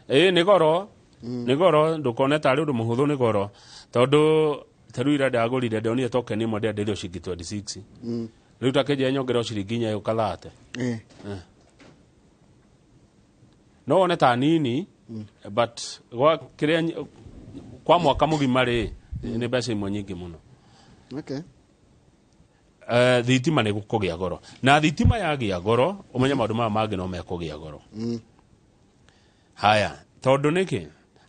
Ĩĩ, nĩ goro. Nĩ goro, ndũkone tarĩ ũndũ mũhũthũ, nĩ goro. Tondũ ta rĩu ira ndagũrire, ndonire token ĩmwe ndĩendeirio ciringi 26. Rĩu ta kĩnjĩra nyongererwo ciringi 4 ĩgũka 30. No wone ta nini, but gwa kĩrĩa kwa mwaka mũgima rĩ, nĩ mbeca imwe nyingĩ mũno. Okay. Thitima nĩ gũkũgĩa goro. Na thitima yagĩa goro, ũmenye maũndũ maya mangĩ no mekũgĩa goro. Haya, tondũ nĩkĩ?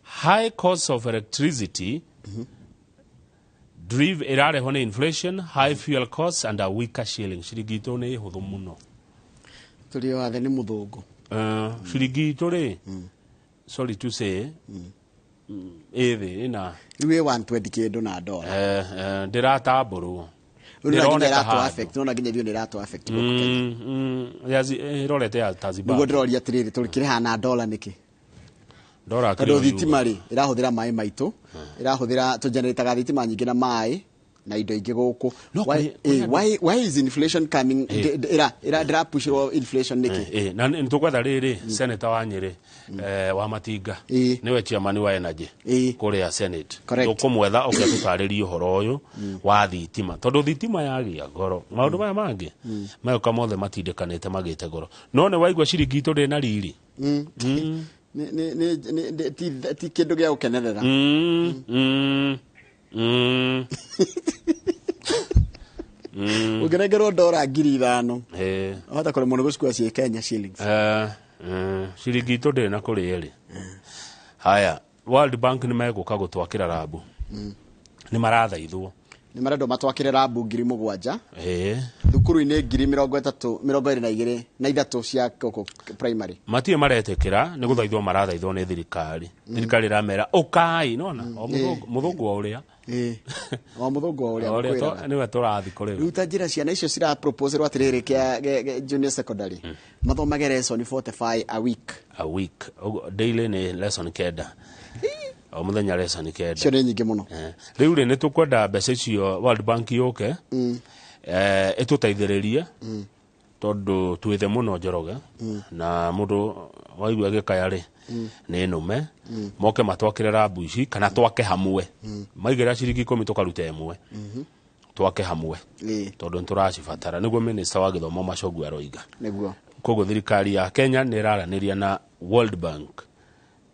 High cost of electricity drive ĩrarehwo nĩ inflation, high fuel costs and a weaker shilling. Ciringi itũ nĩ hũthũ mũno. Tũrĩ wathe nĩ mũthũngũ. Ciringi itũ rĩ, sorry to say, ĩthĩ ĩna Rĩu ĩ 120 kĩndũ na dola. Ndĩratambũrwo. Ndĩroneka affect, nona nginya ithuĩ nĩ ĩratũ affect gũkũ Kenya. Ĩrorete ya ta Zimbabwe. Nĩguo ndĩroria atĩrĩrĩ, tũkĩrĩha na dola nĩkĩ? Dola tondũ thitima rĩ ĩrahũthĩra maĩ maitũ, ĩrahũthĩra tũgenerataga thitima nyingĩ na maĩ na indo ingĩ gũkũ. Why is inflation coming? Ĩrapushĩrwo inflation nĩkĩ? Na nĩ tũkwetha rĩrĩ senator wa Nyĩrĩ wa Matinga, nĩwe chairman wa energy kũrĩa Senate. Tũkũmwetha oke tũtarĩrie ũhoro ũyũ wa thitima, tondũ thitima yagĩa goro maũndũ maya mangĩ magoka mothe matindĩkanĩte magĩte goro. No nĩ waigua ciringi itũ ndĩ na riri. Ti kĩndũ gĩa gũkenerera. Ũngĩnengerwo ndora 5,000 wahota kũremwo nĩ gũcikua ciĩ Kenya shillings. Ciringi itũ ndĩrĩ na kũrĩa ĩrĩ. Haya, World Bank nĩ megũka gũtwakĩra rabu. Nĩ marathaithwo. Nĩ marendwo matwakĩre rabu 7,000 thukuru-inĩ 32,000 na ithatũ cia gũkũ primary. Matirĩ maretĩkĩra nĩ gũthaithwo marathaithwo nĩ thirikari. Thirikari ĩramera ũkai nona o mũthũngũ o ũrĩa. O mũthũngũ o ũrĩa ngwĩraga. Nĩwe tũrathiĩ kũrĩ. Rĩu ta njĩra ciana icio cira proposerwo atĩrĩrĩ kĩa junior secondary mathomage lesson 45 a week. A week. Daily nĩ lesson 9. O mũthenya lesson 9. Icio nĩ nyingĩ mũno. Rĩu rĩ nĩ tũkwenda mbeca icio World Bank yũke ĩtũteithĩrĩrie tondũ twĩthe mũno Njoroge na mũndũ waigua gĩkaya rĩ nĩ nũme moke matwakĩre rabu ici kana twake hamwe maigĩrĩra ciringi 10 tũkaruta ĩmwe twake hamwe tondũ nĩtũracibatara nĩguo minister wa gĩthomo Machogu aroiga. Nĩguo. Koguo thirikari ya Kenya nĩ ĩraranĩria na World Bank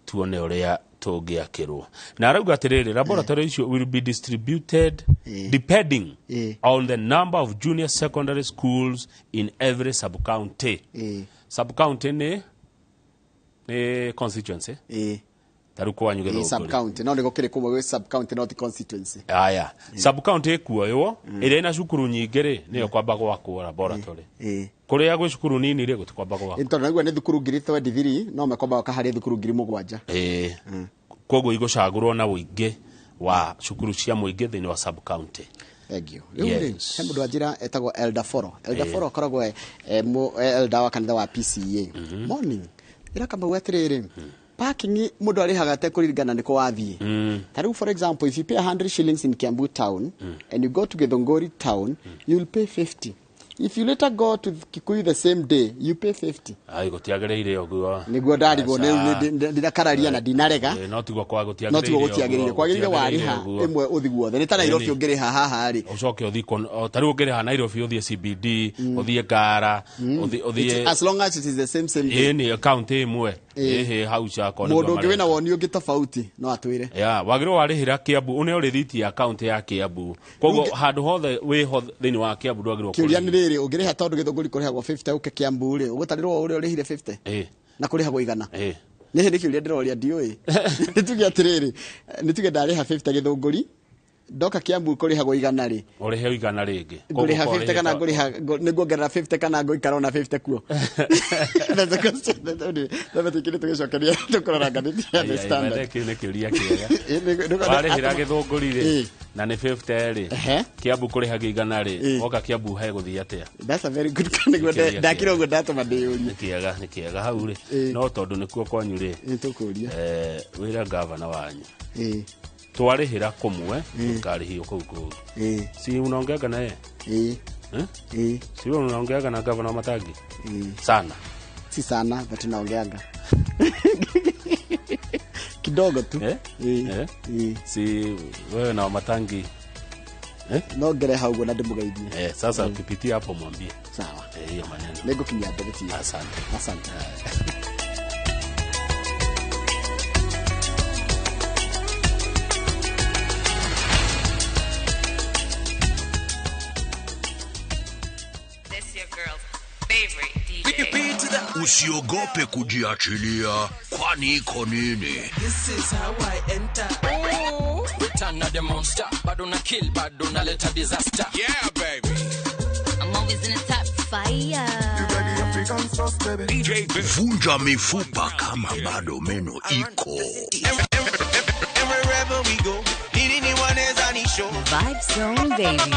tuone ũrĩa tũngĩakĩrwo. Na arauga atĩrĩrĩ, laboratory icio will be distributed depending on the number of junior secondary schools in every sub-county. Sub-county nĩ constituency. Ta rĩu kwanyu Gĩthũngũri. Sub-county no nĩ gũkĩrĩ kũmwe gwĩ sub-county not constituency. Aya, sub-county ĩkuoywo ĩrĩa ĩna cukuru nyingĩ rĩ nĩyo kwamba gwakwo laboratory. Kũrĩa gwĩ cukuru nini rĩ gũtikwamba gwakwo. Tondũ naigua nĩ thukuru 23,000 no mekwamba gwaka harĩ thukuru 7,000. Koguo igũcagũrwo na ũingĩ wa cukuru cia mũingĩ thĩinĩ wa sub county. Thank you. Rĩu rĩ he mũndũ wanjĩra etagwo Elder Foro. Elder Foro akoragwo elder wa kanitha wa PCEA. Morning. Ĩra Kamau atĩrĩrĩ, parking mũndũ arĩhaga atekũririkana nĩ kũ wathiĩ. Ta rĩu for example, if you pay 100 shillings in Kiambu town and you go to Githunguri town, you will pay 50. If you later go to Kikuyu the same day, you pay 50. Ai gũtiagĩrĩire ũguo. Nĩguo ndarigwo ndinakararia na ndinarega. No tiguo kwa gũtiagĩrĩire. No tiguo gũtiagĩrĩire. Kwagĩrĩire warĩha ĩmwe ũthi guothe. Nĩ ta Nairobi ũngĩrĩha haha rĩ. Ũcoke ũthi ta rĩu ũngĩrĩha Nairobi ũthiĩ CBD, ũthiĩ Ngara, ũthiĩ as long as it is the same day. Ĩĩ county ĩmwe. Ĩhĩ hau cakwa. Mũndũ ũngĩ wĩna woni ũngĩ tofauti no atwĩre. Ya, wagĩrĩirwo warĩhĩra Kiambu, ũneo rĩthiti ya county ya Kiambu. Koguo handũ hothe wĩho thĩinĩ wa Kiambu ndwagĩrĩirwo. Kĩũria nĩ rĩrĩ, ũngĩrĩha tondũ Gĩthũngũri kũrĩhagwo 50 ũke Kiambu rĩ, ũgũtarĩrwo ũrĩa ũrĩhire 50? Na kũrĩhagwo 100. Nĩ nĩ kĩũria ndĩroria ndiũĩ. Nĩ tuge atĩrĩrĩ, nĩ tuge ndarĩha 50 Gĩthũngũri, ndoka Kiambu kũrĩhagwo 100 rĩ. Ũrĩhe 100 rĩngĩ. Ngũrĩha 50 kana ngũrĩha nĩ nguongerera 50 kana ngũikara ona 50 kuo. That's a question. That's a tũgĩcokeria tũkũrora ngathĩti ya The Standard. Kĩu nĩ kĩũria kĩega. Warĩhĩra Gĩthũngũri rĩ na nĩ 50 rĩ, Kiambu kũrĩhaga 100 rĩ, woka Kiambu he gũthiĩ atĩa? That's a very good question. Ndakira ũguo ndatũma ndĩyũrie. Nĩ kĩega hau rĩ. No tondũ nĩkuo kwanyu rĩ. Nĩ tũkũria. Wĩra gavana wanyu. Twarĩhĩra kũmwe tũkarĩhio kũu kũngĩ. Si unaongeaga na yeye? Si wewe unaongeaga na gavana wa Matangi? Sana. Si sana, but naongeaga. Kidogo tu. Si wewe na Matangi. No ngere hau na ndĩmũgeithie. Sasa ukipitia hapo mwambie. Sawa. Hiyo maneno. Nĩngũkinyia ndeto. Asante. Asante. Usiogope kujiachilia, kwani iko nini? This is how I enter. Return of the monster. Bado na kill, bado na leta disaster. Yeah, baby. I'm always in the top fire. You got the African sauce, baby. DJ vunja mifupa kama bado meno iko. Wherever we go, Vibe Zone, baby.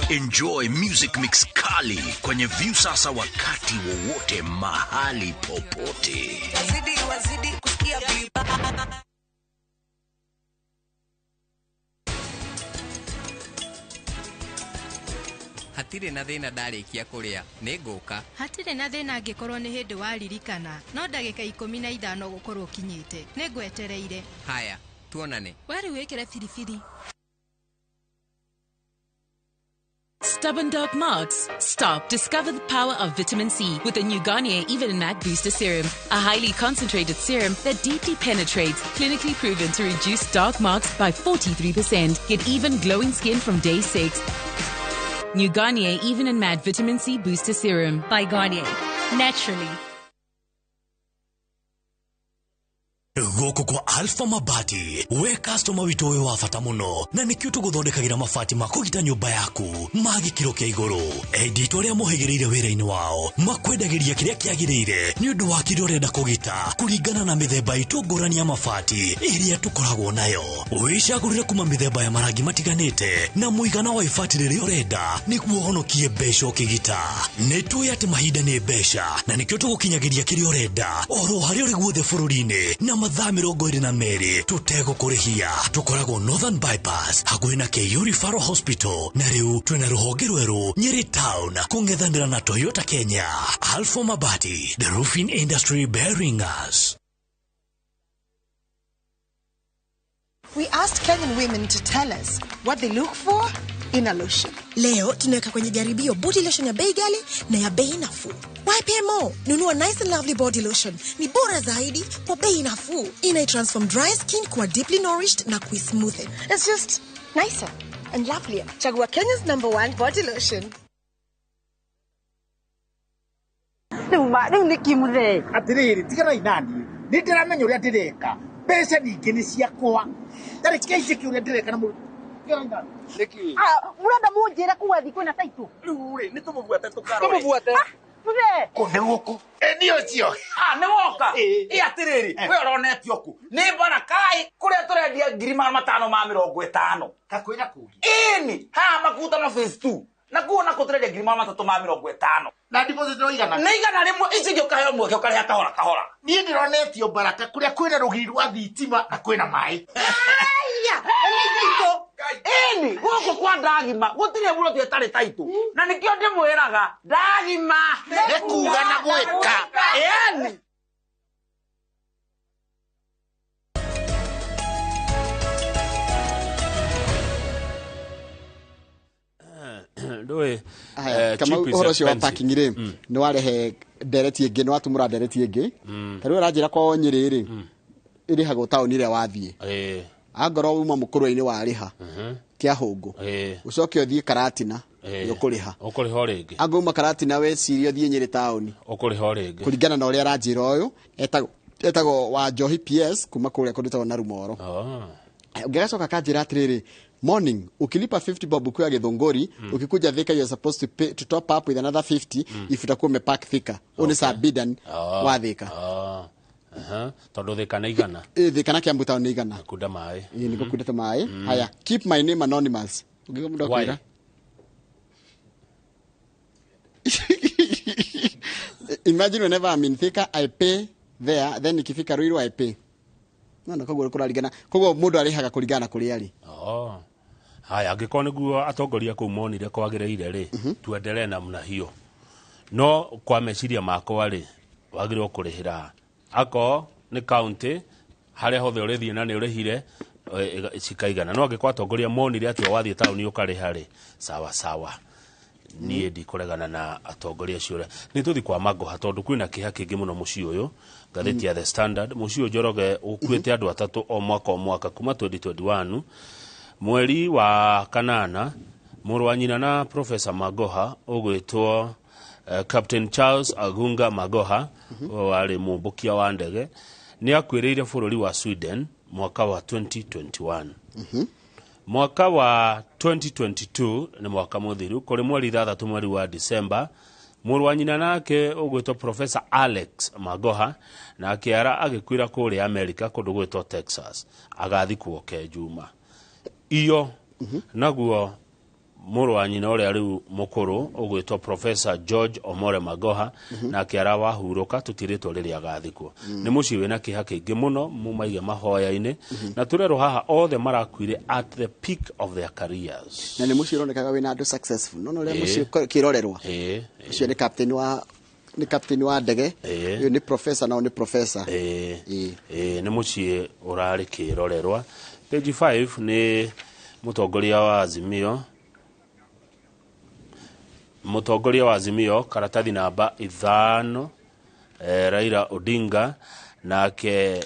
Enjoy music mix kali kwenye Viusasa wakati wowote mahali popote. Wazidi kusikia vibaya. Hatirĩ na thĩna ndarĩkia kũrĩa, nĩngũka. Hatirĩ na thĩna angĩkorwo nĩ hĩndĩ waririkana, no ndagĩka 15 gũkorwo ũkinyĩte. Nĩngwetereire. Haya, tuonane. We rĩu wĩkĩre biribiri. Stubborn dark marks? Stop. Discover the power of vitamin C with the new Garnier Even and Matte Booster Serum, a highly concentrated serum that deeply penetrates, clinically proven to reduce dark marks by 43%. Get even glowing skin from day 6. New Garnier Even and Matte Vitamin C Booster Serum. By Garnier. Naturally. Gũkũ kwa Alpha Mabati, we customer witũ wĩ wa bata mũno, na nĩkĩo tũgũthondekagĩra mabati ma kũgita nyũmba yaku ma gĩkĩro kĩa igũrũ. Endi itũ arĩa mohĩgĩrĩire wĩra-inĩ wao makwendagĩria kĩrĩa kĩagĩrĩire nĩ ũndũ wa kĩrĩa ũrenda kũgita kũringana na mĩthemba itũ ngũrani ya mabati ĩrĩa tũkoragwo nayo. Wĩcagũrĩre kuma mĩthemba ya marangi matiganĩte na mũigana wa ibati rĩrĩa ũrenda nĩguo ũhonokie mbeca ũkĩgita. Nĩ tũĩ atĩ mahinda nĩ mbeca na nĩkĩo tũgũkinyagĩria kĩrĩa ũrenda oro harĩa ũrĩ guothe bũrũri-inĩ na mathaa 22 tũtegũkũrĩhia. Tũkoragwo Northern Bypass hakuhĩ na KU Referral Hospital, na rĩu twĩna rũhonge rwerũ Nyeri Town kũng'ethanĩra na Toyota Kenya. Alpha Mabati, the roofing industry bearing us. We asked Kenyan women to tell us what they look for in a lotion. Leo tunaweka kwenye jaribio body lotion ya bei ghali na ya bei nafuu. YPMO, nunua Nice and Lovely body lotion. Ni bora zaidi kwa bei nafuu. Ina transform dry skin kuwa deeply nourished na kuismoothen. It's just nicer and lovelier. Chagua Kenya's #1 body lotion. Rĩu nĩ kĩmũthee. Atĩrĩrĩ, tiganai naniĩ. Nĩ ndĩramenya ũrĩa ndĩreka. Mbeca ningĩ nĩ ciakwa. Tarĩ kĩnjĩke ũrĩa ndĩreka na mũndũ. Nĩkĩ? Mũrenda mũnjĩre kuga thiĩ kwĩna taitũ? Rĩu rĩ, nĩ tũmũbuate tũkarore. Tũmũbuate. Mũthee. Kũ nĩ gũkũ? Ĩ nĩ ũcio. Nĩ woka? Ĩ atĩrĩrĩ, we ũronetio kũ? Nĩ Barakai kũrĩa tũrendia 550,000. Kakwĩra kũngĩ? Ĩni, haha Makutano phase 2. Na kuo nako tũrendia 350,000. Na deposit no igana? Nĩ 100, ici ingĩ ũkaheo mweke ũkarĩha kahora kahora. Niĩ ndĩronetio Baraka kũrĩa kwĩna rũgiri rwa thitima na kwĩna maĩ. Aya, nĩ taitũ. Ĩni, gũkũ kwa Ndagima gũtirĩ buroti ĩtarĩ taitũ. Na nĩkĩo ndĩmwĩraga Ndagima nĩ kuga na gwĩka. Ĩni. Ndũĩ Kamau, ũhoro ũcio wa parking rĩ, nĩ warehe ndereti ĩngĩ, nĩ watumũra ndereti ĩngĩ. Ta rĩu ũranjĩra kwao Nyĩrĩ rĩ, ĩrĩhagwo taũni ĩrĩa wathiĩ. Angorwo uma mũkũrwe-inĩ warĩha Kĩahũngũ, ũcoke ũthiĩ Karatina nĩ ũkũrĩha. Ũkũrĩha o rĩngĩ. Angorwo uma Karatina wecirie ũthiĩ Nyĩrĩ taũni, ũkũrĩha o rĩngĩ. Kũringana na ũrĩa aranjĩra ũyũ, etagwo wa Njohi PS kuma kũrĩa kũndũ gwĩtagwo Narumoro. Ũngĩgacoka akanjĩra atĩrĩrĩ, morning, ukilipa 50 bob ukiwa Githunguri, ukikuja Thika you're supposed to pay to top up with another 50 if utakuwa umepark Thika. Ũyũ nĩ Sabidan wa Thika. Tondũ Thika nĩ igana. Thika na Kiambu town nĩ igana. Kunda maĩ. Ĩ, nĩkuo kundĩte maĩ. Haya, keep my name anonymous. Ũngĩigua mũndũ akwĩra? Imagine whenever I'm in Thika, I pay there, then ikifika Ruiru I pay. No, koguo kũraringana. Koguo mũndũ arĩhaga kũringana na kũrĩa arĩ. Haya, angĩkorwo nĩguo atongoria kũu monire kwagĩrĩire rĩ, tuendelee namna hiyo. No kwa meciria makwa rĩ, wagĩrĩirwo kũrĩhĩra akorwo nĩ county harĩa hothe ũrĩthiĩ na nĩ ũrĩhire cikaigana. No angĩkorwo atongoria monire atĩ wathiĩ taũni ũkarĩha rĩ, sawa sawa. Niĩ ndikũregana na atongoria acio. Nĩ tũthiĩ kwa Magoha tondũ kwĩna kĩeha kĩingĩ mũno mũciĩ ũyũ. Ngathĩti ya The Standard, mũciĩ ũyũ Njoroge ũkuĩte andũ atatũ o mwaka o mwaka kuma 2021. Mweri wa kanana, mũrũ wa nyina na Professor Magoha ũgwĩtwo Captain Charles Agunga Magoha, warĩ mũmbũkia wa ndege, nĩ akuĩrĩire bũrũri wa Sweden mwaka wa 2021. Mwaka wa 2022 nĩ mwaka mũthiru, kũrĩ mweri 6 mweri wa December, mũrũ wa nyina nake ũgwĩtwo Professor Alex Magoha nake ara agĩkuĩra kũrĩa America kũndũ gwĩtwo Texas, agathikwo Kenjuma. Iyo naguo mũrũ wa nyina ũrĩa rĩu mũkũrũ ũgwĩtwo Professor George Omore Magoha nake ara wahurũka tũtirĩtwo rĩrĩa agathikwo. Nĩ mũciĩ wĩna kĩeha kĩingĩ mũno, mũmaige mahoya-inĩ. Na tũrerwo haha othe marakuire at the peak of their careers. Na nĩ mũciĩ ũronekaga wĩna andũ successful. No ũrĩa mũciĩ kĩrorerwa. Ũcio nĩ captain wa nĩ captain wa ndege, ũyũ nĩ professor nao nĩ professor. Nĩ mũciĩ ũrarĩ kĩrorerwa. Page 5 nĩ mũtongoria wa Azimio. Mũtongoria wa Azimio karatathi namba 5, Raila Odinga, nake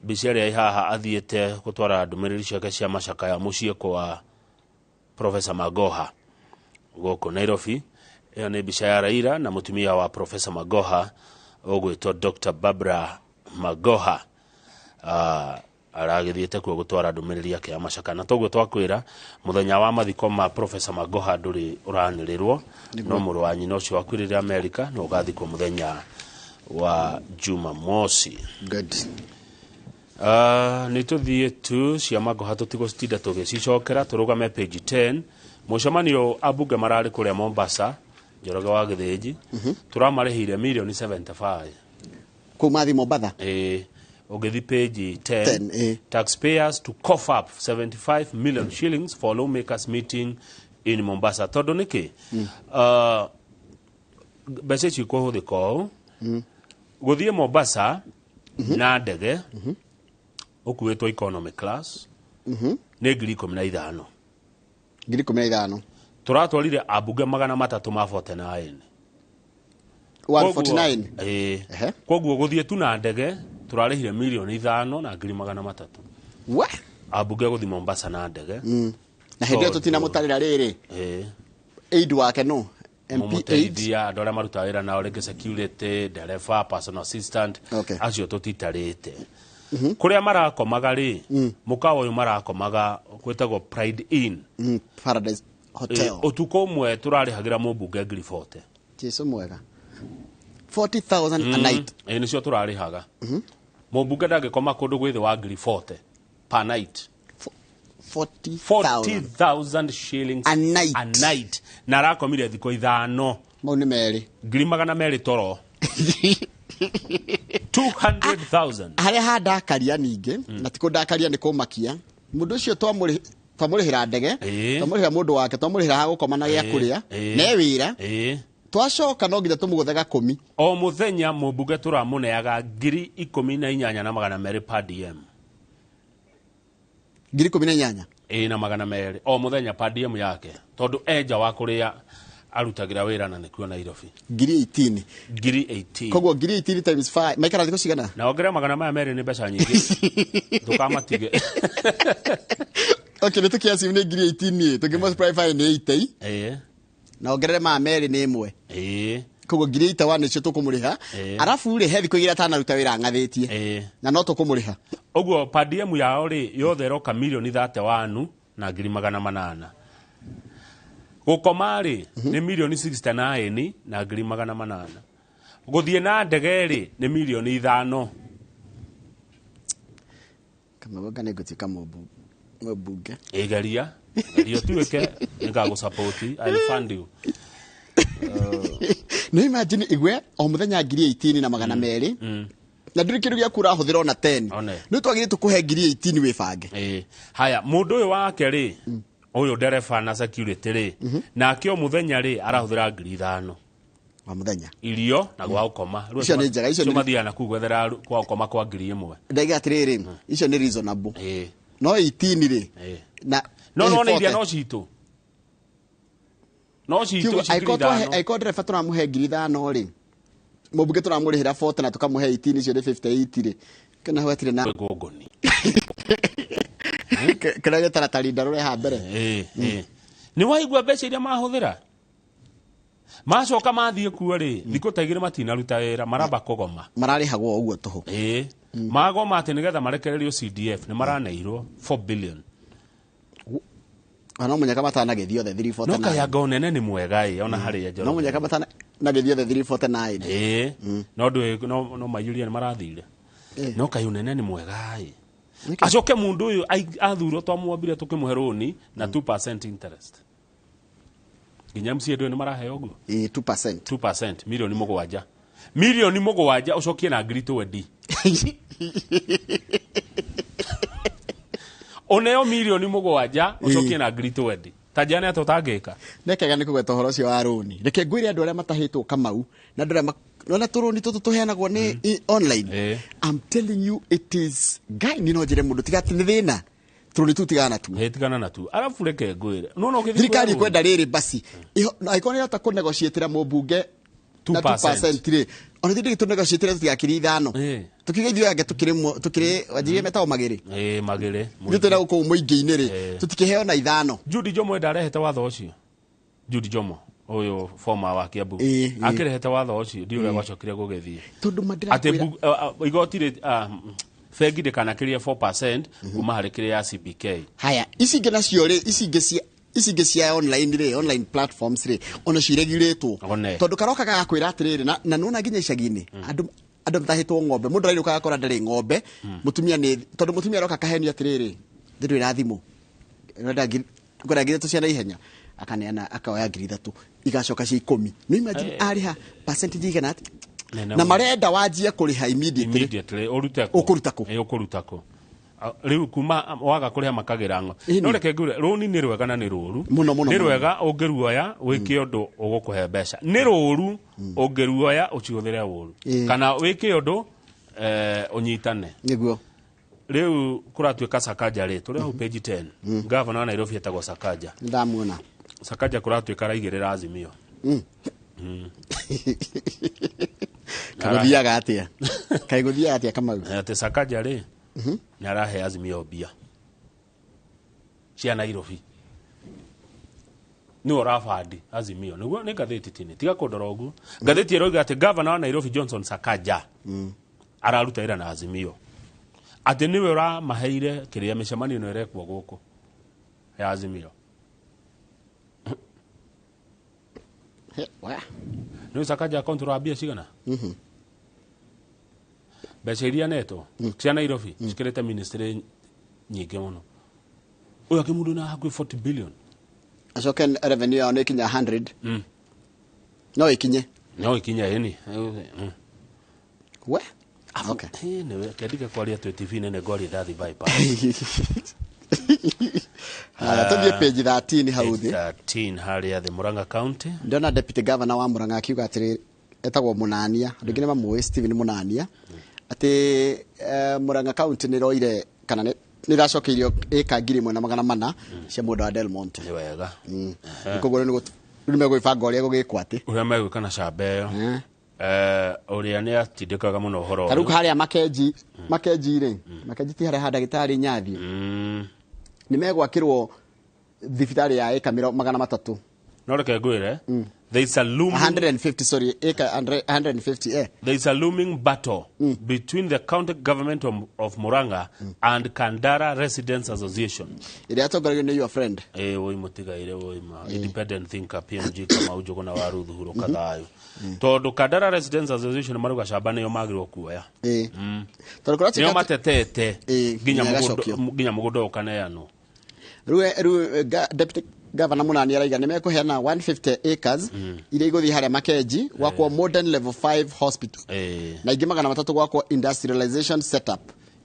mbica ĩrĩa ĩ haha athiĩte gũtwara ndũmĩrĩri ciake cia macakaya mũciĩ kwa Professor Magoha gũkũ Nairobi. Ĩyo nĩ mbica ya Raila na mũtumia wa Professor Magoha ũgwĩtwo Dr. Barbara Magoha. Aragĩthiĩte kuo gũtwara ndũmĩrĩri yake ya macakaya, na toguo twakwĩra mũthenya wa mathiko ma Professor Magoha ndũrĩ ũranĩrĩrwo, no mũrũ wa nyina ũcio wakuĩrĩire Amerika no ũgathikwo mũthenya wa Jumamosi. Good. Nĩ tũthiĩ tu cia Magoha tũtigũcitinda tũgĩcicokera, tũrũgame page 10. Mũcemanio ambunge mararĩ kũrĩa Mombasa, Njoroge wa Gĩthĩnji, tũramarĩhire mirioni 75 kũu mathi Mombatha. Ũngĩthi page 10, 10, taxpayers to cough up 75 million shillings for lawmakers meeting in Mombasa. Tondũ nĩkĩ? Mbeca ici ikũhũthĩka ũũ: gũthiĩ Mombasa na ndege ũkuĩtwo economy class nĩ 15,000. 15,000. Tũratwarire ambunge 349. 149. Ĩĩ, koguo gũthiĩ tu na ndege tũrarĩhire 5,300,000. We ambunge gũthiĩ Mombasa na ndege. Na hĩndĩ ĩyo tũtinamũtarĩra rĩrĩ, aid wake no MP aid. Mũmũteithia, andũ arĩa marutaga wĩra nao, rĩngĩ security, ndereba, personal assistant, acio tũtitarĩte. Kũrĩa marakomaga rĩ, mũkawa ũyũ marakomaga gwĩtagwo Pride Inn. Paradise Hotel. Ũtukũ ũmwe tũrarĩhagĩra mũmbunge 40,000. Jesu mwega, 40,000 a night? Ĩĩ, nĩcio tũrarĩhaga. Mũmbunge ndangĩkoma kũndũ gwĩ thĩ wa 40,000 per night. 40,000? 40,000 shillings A night. A night, na arakomire thikũ 5. Mau nĩ merĩ. 200,000 toro, 200,000. Harĩa handakaria ningĩ, na ti kũndakaria, nĩ kũmakia, mũndũ ũcio twamũrĩhĩra ndege, twamũrĩhĩra mũndũ wake, twamũrĩhĩra ha gũkoma na gĩa kũrĩa, ne wĩra, twacoka no nginya tũmũgũthe gakũmi. O mũthenya mũmbunge tũramũneaga 18,200 per diem. 18,000? Ĩĩ, na 200 o mũthenya per diem yake, tondũ enja wa kũrĩa arutagĩra wĩra na nĩkuo Nairobi. 18,000? 18,000. Koguo 18,000 times 5, maikara thikũ cigana? Na ongerera magana maya merĩ, nĩ mbeca nyingĩ, ndũkamatige. Okay, nĩ tũkĩaciu nĩ 18,000, tũngĩ multiply 5 nĩ 80, na ongerere maya merĩ nĩ ĩmwe. Koguo 81,000 nĩcio tũkũmũrĩha. Arabu rĩ, he thikũ 2 atanaruta wĩra ng'athĩtie, na no tũkũmũrĩha. Ũguo per diem yao rĩ yothe ĩroka 31,800,000. Gũkoma rĩ nĩ 69,800,000. Gũthiĩ na ndege rĩ nĩ 5 mirioni. Kamau nĩ ngũtuĩka mũmbunge. Ĩgeria, geria ũtuĩke, nĩngagũsupport, I'll fund you. Nĩ imagine igwe o mũthenya 18,200, na ndũrĩ kĩndũ gĩaku ũrahũthĩra ona 10. One. Nĩ twagĩrĩire tũkũhe 18,000 wĩbange. Ĩĩ. Haya, mũndũ ũyũ wake rĩ, ũyũ ndereba na security rĩ, nake o mũthenya rĩ arahũthĩra 5,000. O mũthenya. Irio na gwa gũkoma. Rĩu Icio nĩ njega, icio acio mathiaga na kũu gwethera gwa gũkoma kwa 1,000. Ndaiga atĩrĩrĩ, icio nĩ reasonable, no 18 rĩ, na No ĩhĩ no nĩ iria 40. no citũ, no citũ Kiugo, ici ngiri angĩkorwo ithano. Angĩkorwo ndereba tũramũhe 5,000 rĩ, mũmbunge tũramũrĩhĩra 40 na tũkamũhe 18, icio nĩ 58 rĩ, kana hau hatirĩ na ngũngũni. Kĩrĩa gĩtaratarinda rũreha mbere. Ĩĩ. Nĩ waigua mbeca iria mahũthĩra, macoka mathiĩ kuo rĩ, thikũ ta 2 matinaruta wĩra, maramba kũgoma. Mararĩhagwo ũguo tũhũ? Ĩĩ, magoma atĩ nĩgetha marekererio CDF nĩ maraneirwo 4 billion. Ona no mũnyaka matanagĩthiĩ othe No 349. kayanga ũnene nĩ mwega ĩ, ona harĩa No Njoroge. mũnyaka matanagĩthiĩ othe 349. Ĩĩ, no ndũ no maiyũria nĩ marathire, no kaĩ ũnene nĩ mwega ĩ. Acoke mũndũ ũyũ athurwo twamwambire tũkĩmũhe rũni na 2% interest, nginya MCA ndũĩ nĩ maraheo ũguo. Ĩĩ, 2%. 2%, 7 mirioni, 7 mirioni ũcokie na 20,000, ũneo 7 mirioni ũcokie na 20,000, ta njane atĩa ũtangĩka? Nĩkega nĩ kũgweta ũhoro ũcio wa rũni. Reke ngwĩre, andũ arĩa matahĩtwo Kamau na andũ arĩa nona tũrũni tũtũ tũheanagwo nĩ online, I'm telling you, it is guy, ni no njĩre mũndũ tiga atĩ nĩ thĩna. Tũrũni tu tigana natuo. Ĩ, tigana natuo. Arabu reke ngwĩre, nona ũgĩthiĩ Thirikari kuoya ĩkwenda rĩrĩ basi angĩkorwo nĩ ĩrahota kũnegotiatĩra mũmbunge na 2%. 2% rĩ, ona ithuĩ ndĩgĩtũnegotiatĩre tũtigakĩrie 5. Tũkiuga ithuĩ ange tũkĩrĩ wanjirie metagwo magĩrĩ. Ĩ, magĩrĩ. Ithuĩ twĩna gũkũ mũingĩ-inĩ rĩ, tũtikĩheo na 5. Judy Jomo ndarehete watho ũcio. Judy Jomo ũyũ former wa Kiambu akĩrehete watho ũcio, ndiũ ũrĩa gwacokire gũgĩthiĩ. Tondũ Atĩ mandĩrakwĩra igoti rĩ, bengi ndĩkanakĩrie 4% kuma harĩ kĩrĩa ya CBK. Haya, ici ingĩ nacio rĩ, ici ingĩ cia online rĩ, online platforms rĩ, ona ciregurĩtwo. One. Tondũ karoka gagakwĩra atĩrĩrĩ, na nĩwona nginya icagi-inĩ andũ matahĩtwo ng'ombe, mũndũ arainũka agakora ndarĩ ng'ombe, mũtumia nĩ tondũ mũtumia aroka akahenio atĩrĩrĩ, ndĩ na thimũ, ngwenda 3,000 cia naihenya, akaneana akaoya 3,000 igacoka cia 10. Nĩ imagine arĩha percentage igana atĩa? Nene Na mũno. marenda wanjie kũrĩha immediately. Immediately ũrute kũ? Ũkũruta kũ? Ĩ, ũkũruta kũ? Rĩu kuma waga kũrĩha makagĩra ngo. No reke ngwĩre, rũni nĩ rwega na nĩ rũru. Mũno, mũno, Nĩ mũno. rwega ũngĩruoya wĩke ũndũ ũgũkũhe mbeca. Nĩ rũru ũngĩruoya ũcihũthĩre ũru. Kana wĩke ũndũ ũnyitane. Nĩguo. Rĩu kũratuĩka Sakaja rĩ, tũrĩ hau page 10. Gavana wa Nairobi etagwo Sakaja. Nĩndamuona. Sakaja kũratuĩka araigĩrĩra Azimio. Kagũthiaga atĩa? Kaĩ gũthiaga atĩa Kamau? Atĩ Sakaja rĩ, nĩ arahe Azimio mbia cia Nairobi. Nĩwe ũrabandi Azimio. Nĩguo nĩ ngathĩti tini. Tiga kũndora ũguo. Ngathĩti ĩroiga atĩ gavana wa Nairobi Johnson Sakaja araruta wĩra na Azimio. Atĩ nĩwe ũramaheire kĩrĩa mĩcemanio ĩno ĩrekwo gũkũ ya Azimio. Nĩ Sakaja akontrol mbia cigana? Mbeca iria netwo cia Nairobi cikĩrĩte ministry nyingĩ mũno. Ũyũ akĩmũndũ na hakuhĩ 40 billion. Acoke revenue yao nĩ ikinya 100. No ikinye. No ikinye ĩni. We. Okay. Nĩwe kĩandike kwaria twĩ TV-inĩ nĩ ngwaria ndathi bypass. Haya, tũthiĩ page 13 hau thĩ. 13 harĩa thĩ Murang'a County. Ndona deputy governor wa Murang'a akiuga atĩrĩ, etagwo Munania, andũ aingĩ nĩ mamũĩ Stephen Munania, atĩ Murang'a County nĩ ĩroire kana nĩ ĩracokeirio ĩka 1,400 cia mũgũnda wa Del Monte. Nĩ wega. Koguo rĩu nĩ megwĩbanga ũrĩa gũgĩkwo atĩ. Ũrĩa megwĩka na camba ĩyo. Ũrĩa nĩ atindĩkaga mũno ũhoro Ta rĩu ũyũ. harĩa Makenji, Makenji rĩ, Makenji ti harĩa ha ndagĩtarĩ Nyathi. Nĩ megwakĩrwo thibitarĩ ya ĩka 300. No reke ngwĩre, there is a looming 150, sorry, ĩka 150 There is a looming battle between the county government of Murang'a and Kandara Residents Association. Ĩrĩa yatongoragio nĩ your friend. Ĩ, woi mũtigaire woi ma independent thinker PMG Kamau Njũgũna wa Ruth Hurũka thayũ. Tondũ Kandara Residents Association marauga camba nĩyo magĩrĩirwo kuoya. Tondũ kũratuĩka Nĩo matetete nginya nginya mũgũnda nginya mũgũnda ũkaneanwo. Rĩu deputy governor Munani araiga nĩ mekũheana 150 acres iria igũthiĩ harĩa Makenji gwakwo modern level 5 hospital na ingĩ 300 gwakwo industrialization setup.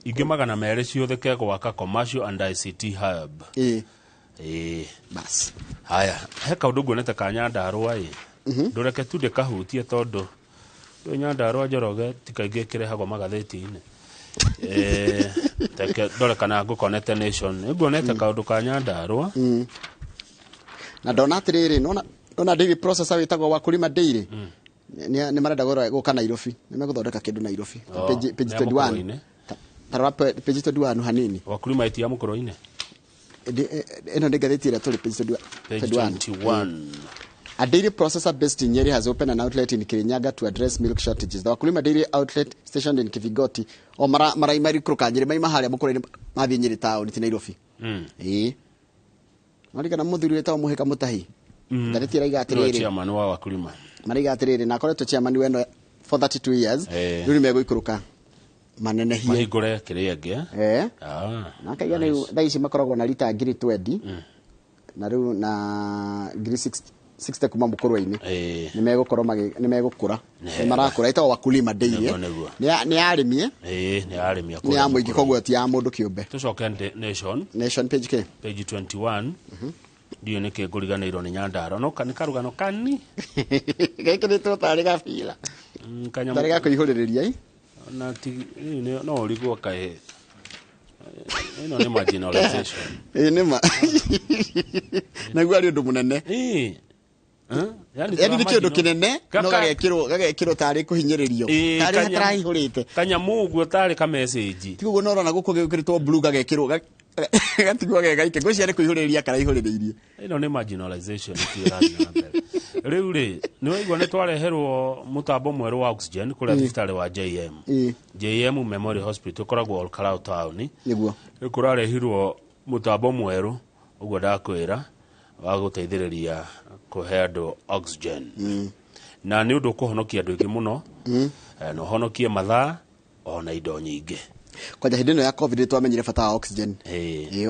Ingĩ 200 ciũthĩke gwaka commercial and ICT hub. Ĩ. Bas. Haya, he kaũndũ nguonete ka Nyandarũa ĩ. Ndũreke tu ndĩkahutie tondũ rĩu Nyandarũa Njoroge ti kaingĩ kĩrehagwo magathĩti-inĩ. Reke ndore kana ngũkonete Nation. Nĩnguonete kaũndũ ka Nyandarũa. Na ndona atĩrĩrĩ, nona dairy processor wĩtagwo Wakulima Dairy. Nĩ marenda gũka Nairobi. Nĩ megũthondeka kĩndũ Nairobi. Oh, Page nĩ ya 21. Mũkũrũ-inĩ. Tarora page 21 hanini. Wakulima ĩti ya Mũkũrũ-inĩ. Ĩno nĩ ngathĩti ĩrĩa tũrĩ page 21. Page 21. A dairy processor based in Nyeri has opened an outlet in Kirinyaga to address milk shortages. The Wakulima Dairy outlet stationed in Kivigoti o maraima rikũrũka Nyeri maima harĩa Mũkũrũ-inĩ mathiĩ Nyeri town ti Nairobi. Ĩĩ. Marigana mũthuri wĩtagwo Mũhĩka Mũtahi. Ngathĩti ĩraiga Nĩwe atĩrĩrĩ. chairman wa Wakulima. Maraiga atĩrĩrĩ na akoretwo chairman weno for 32 years. Rĩu nĩmegũikũrũka manenehie. Mahingũre kĩrĩa ĩngĩ. Na akaiga rĩu thaa ici makoragwo na rita 20,000 na rĩu na 60,000 kuma Mũkũrwe-inĩ. Nĩ megũkorwo nĩ megũkũra. Nĩ marakũra ĩtagwo Wakulima Dairy. Nĩguo. Nĩ ya arĩmi. Ĩĩ, nĩ ya arĩmi a Nĩ ya kũrĩa mũingĩ Mũkũrwe-inĩ. koguo ti ya mũndũ kĩũmbe. Tũcoke Nation. Nation page K. Page 21. Ndiũĩ nĩkĩ ngũriganĩirwo nĩ Nyandarũa. No nĩ karũgano kani. Gekĩrĩtwo tarĩ gabira. Kanyamũ. Tarĩ ga kũihũrĩrĩria. Na ti no ũrigwo kaĩ. Ĩno nĩ marginalization. Ĩĩ nĩ ma. Naguo arĩ ũndũ mũnene. Ĩĩ. Yani nĩ kĩndũ kĩnene no gagekĩrwo tarĩ kũhinyĩrĩrio tarĩ hataraihũrĩte kanyamu ũguo tarĩ ka message ti ũguo no ũrona gũkũ gĩkĩrĩtwo blue gagekĩrwo gatigwo gegaike ngwĩciria nĩ kũihũrĩrĩria karaihũrĩrĩirie. Ĩno nĩ marginalization ĩrathiĩ na mbere. Rĩu rĩ nĩ waigua nĩ twareherwo mũtambo mwerũ wa oxygen kũrĩa thibitarĩ wa JM JM Memorial Hospital ĩkoragwo Olkalau town. Nĩguo nĩ kũrarehirwo mũtambo mwerũ ũguo ndakwĩra wa gũteithĩrĩria kũhe andũ oxygen. Na nĩ ũndũ ũkũhonokia andũ aingĩ mũno, na ũhonokie mathaa ona indo nyingĩ. Kwanja hĩndĩ ĩno ya COVID nĩ twamenyire bata wa oxygen.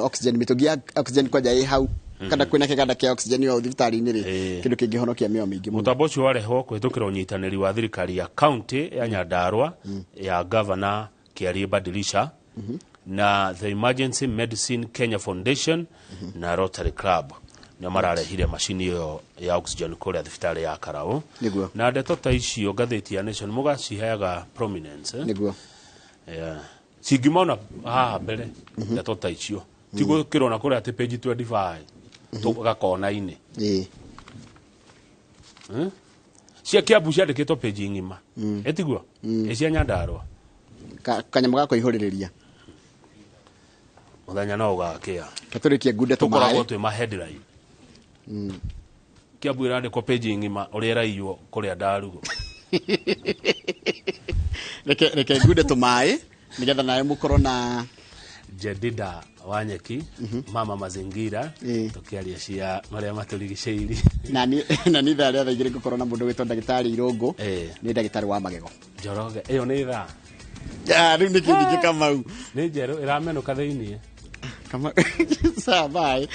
Oxygen mĩtũngi ya oxygen kwanja ĩ hau kana kwĩna kĩganda kĩa oxygen yo thibitarĩ-inĩ rĩ kĩndũ kĩngĩhonokia mĩoyo mĩingĩ mũno. Mũtambo ũcio warehwo kũhĩtũkĩra ũnyitanĩri wa thirikari ya county ya Nyandarua ya Governor Kĩarie Badilisha na the Emergency Medicine Kenya Foundation na Rotary Club nĩo mararehire macini ĩyo ya oxygen kũrĩa thibitarĩ ya Karau. Nĩguo. Na ndeto ta icio ngathĩti ya Nation mũgaciheaga prominence. Nĩguo. Yeah. Cingiuma haha mbere ndeto ta icio ti gũkĩrwo kũrĩa atĩ page 25 gakona-inĩ. Cia Kiambu ciandĩkĩtwo page ng'ima ĩtiguo ĩ cia Nyandarua kanyamũ ga kũihũrĩrĩria mũthenya no ũgakĩa katũrĩkie ngunde tũmaĩ tũkoragwo twĩ ma headline. Kiambu ĩrandĩkwo page ng'ima ũrĩa ĩraiywo kũrĩa Ndarugo. Reke ngunde tũmaĩ nĩgetha nawe mũkorwo na Jedida Wanyeki mama mazingira tukiaria cia maria maturigiceirie na ni thaa rĩa 2:00 ngũkorwo na mũndũ wĩtwo ndagĩtarĩ Irũngũ nĩ ndagĩtarĩ wa magego. Njoroge ĩyo nĩ thaa rĩu nĩ kĩndũ Kamau nĩ njerũ ĩramenũka thĩiniĩ sawa bye.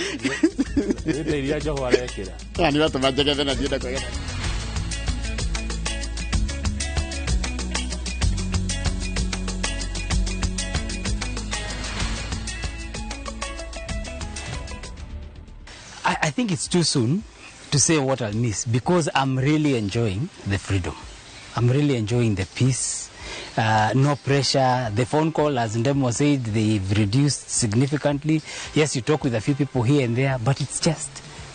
Nĩ ta iria Njoho arekĩra nĩ watũma njegethe na ndienda kwĩgetha. I think it's too soon to say what I'll miss because I'm really enjoying the freedom. I'm really enjoying the peace, no pressure. The phone call, as Ndemo said, they've reduced significantly. Yes, you talk with a few people here and there, but it's just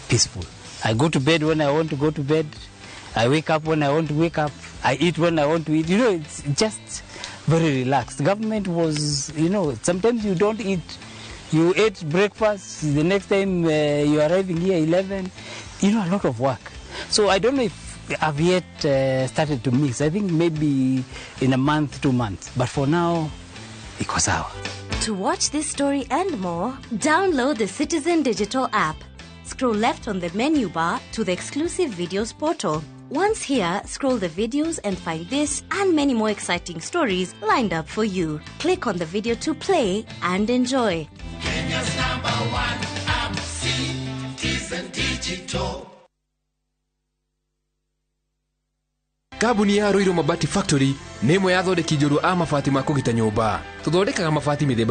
peaceful. I go to bed when I want to go to bed. I wake up when I want to wake up. I eat when I want to eat. You know, it's just very relaxed. Government was, you know, sometimes you don't eat. You ate breakfast, the next time you're arriving here 11, you know, a lot of work. So I don't know if I've yet started to mix. I think maybe in a month, 2 months. But for now, iko sawa. To watch this story and more, download the Citizen Digital app. Scroll left on the menu bar to the exclusive videos portal. Once here, scroll the videos and find this and many more exciting stories lined up for you. Click on the video to play and enjoy. Kenya's #1 app, Citizen Digital. Kambuni ya Ruiru Mabati Factory nĩ ĩmwe ya athondeki njorua a mabati ma kũgita nyũmba. Tũthondekaga mabati mĩthemba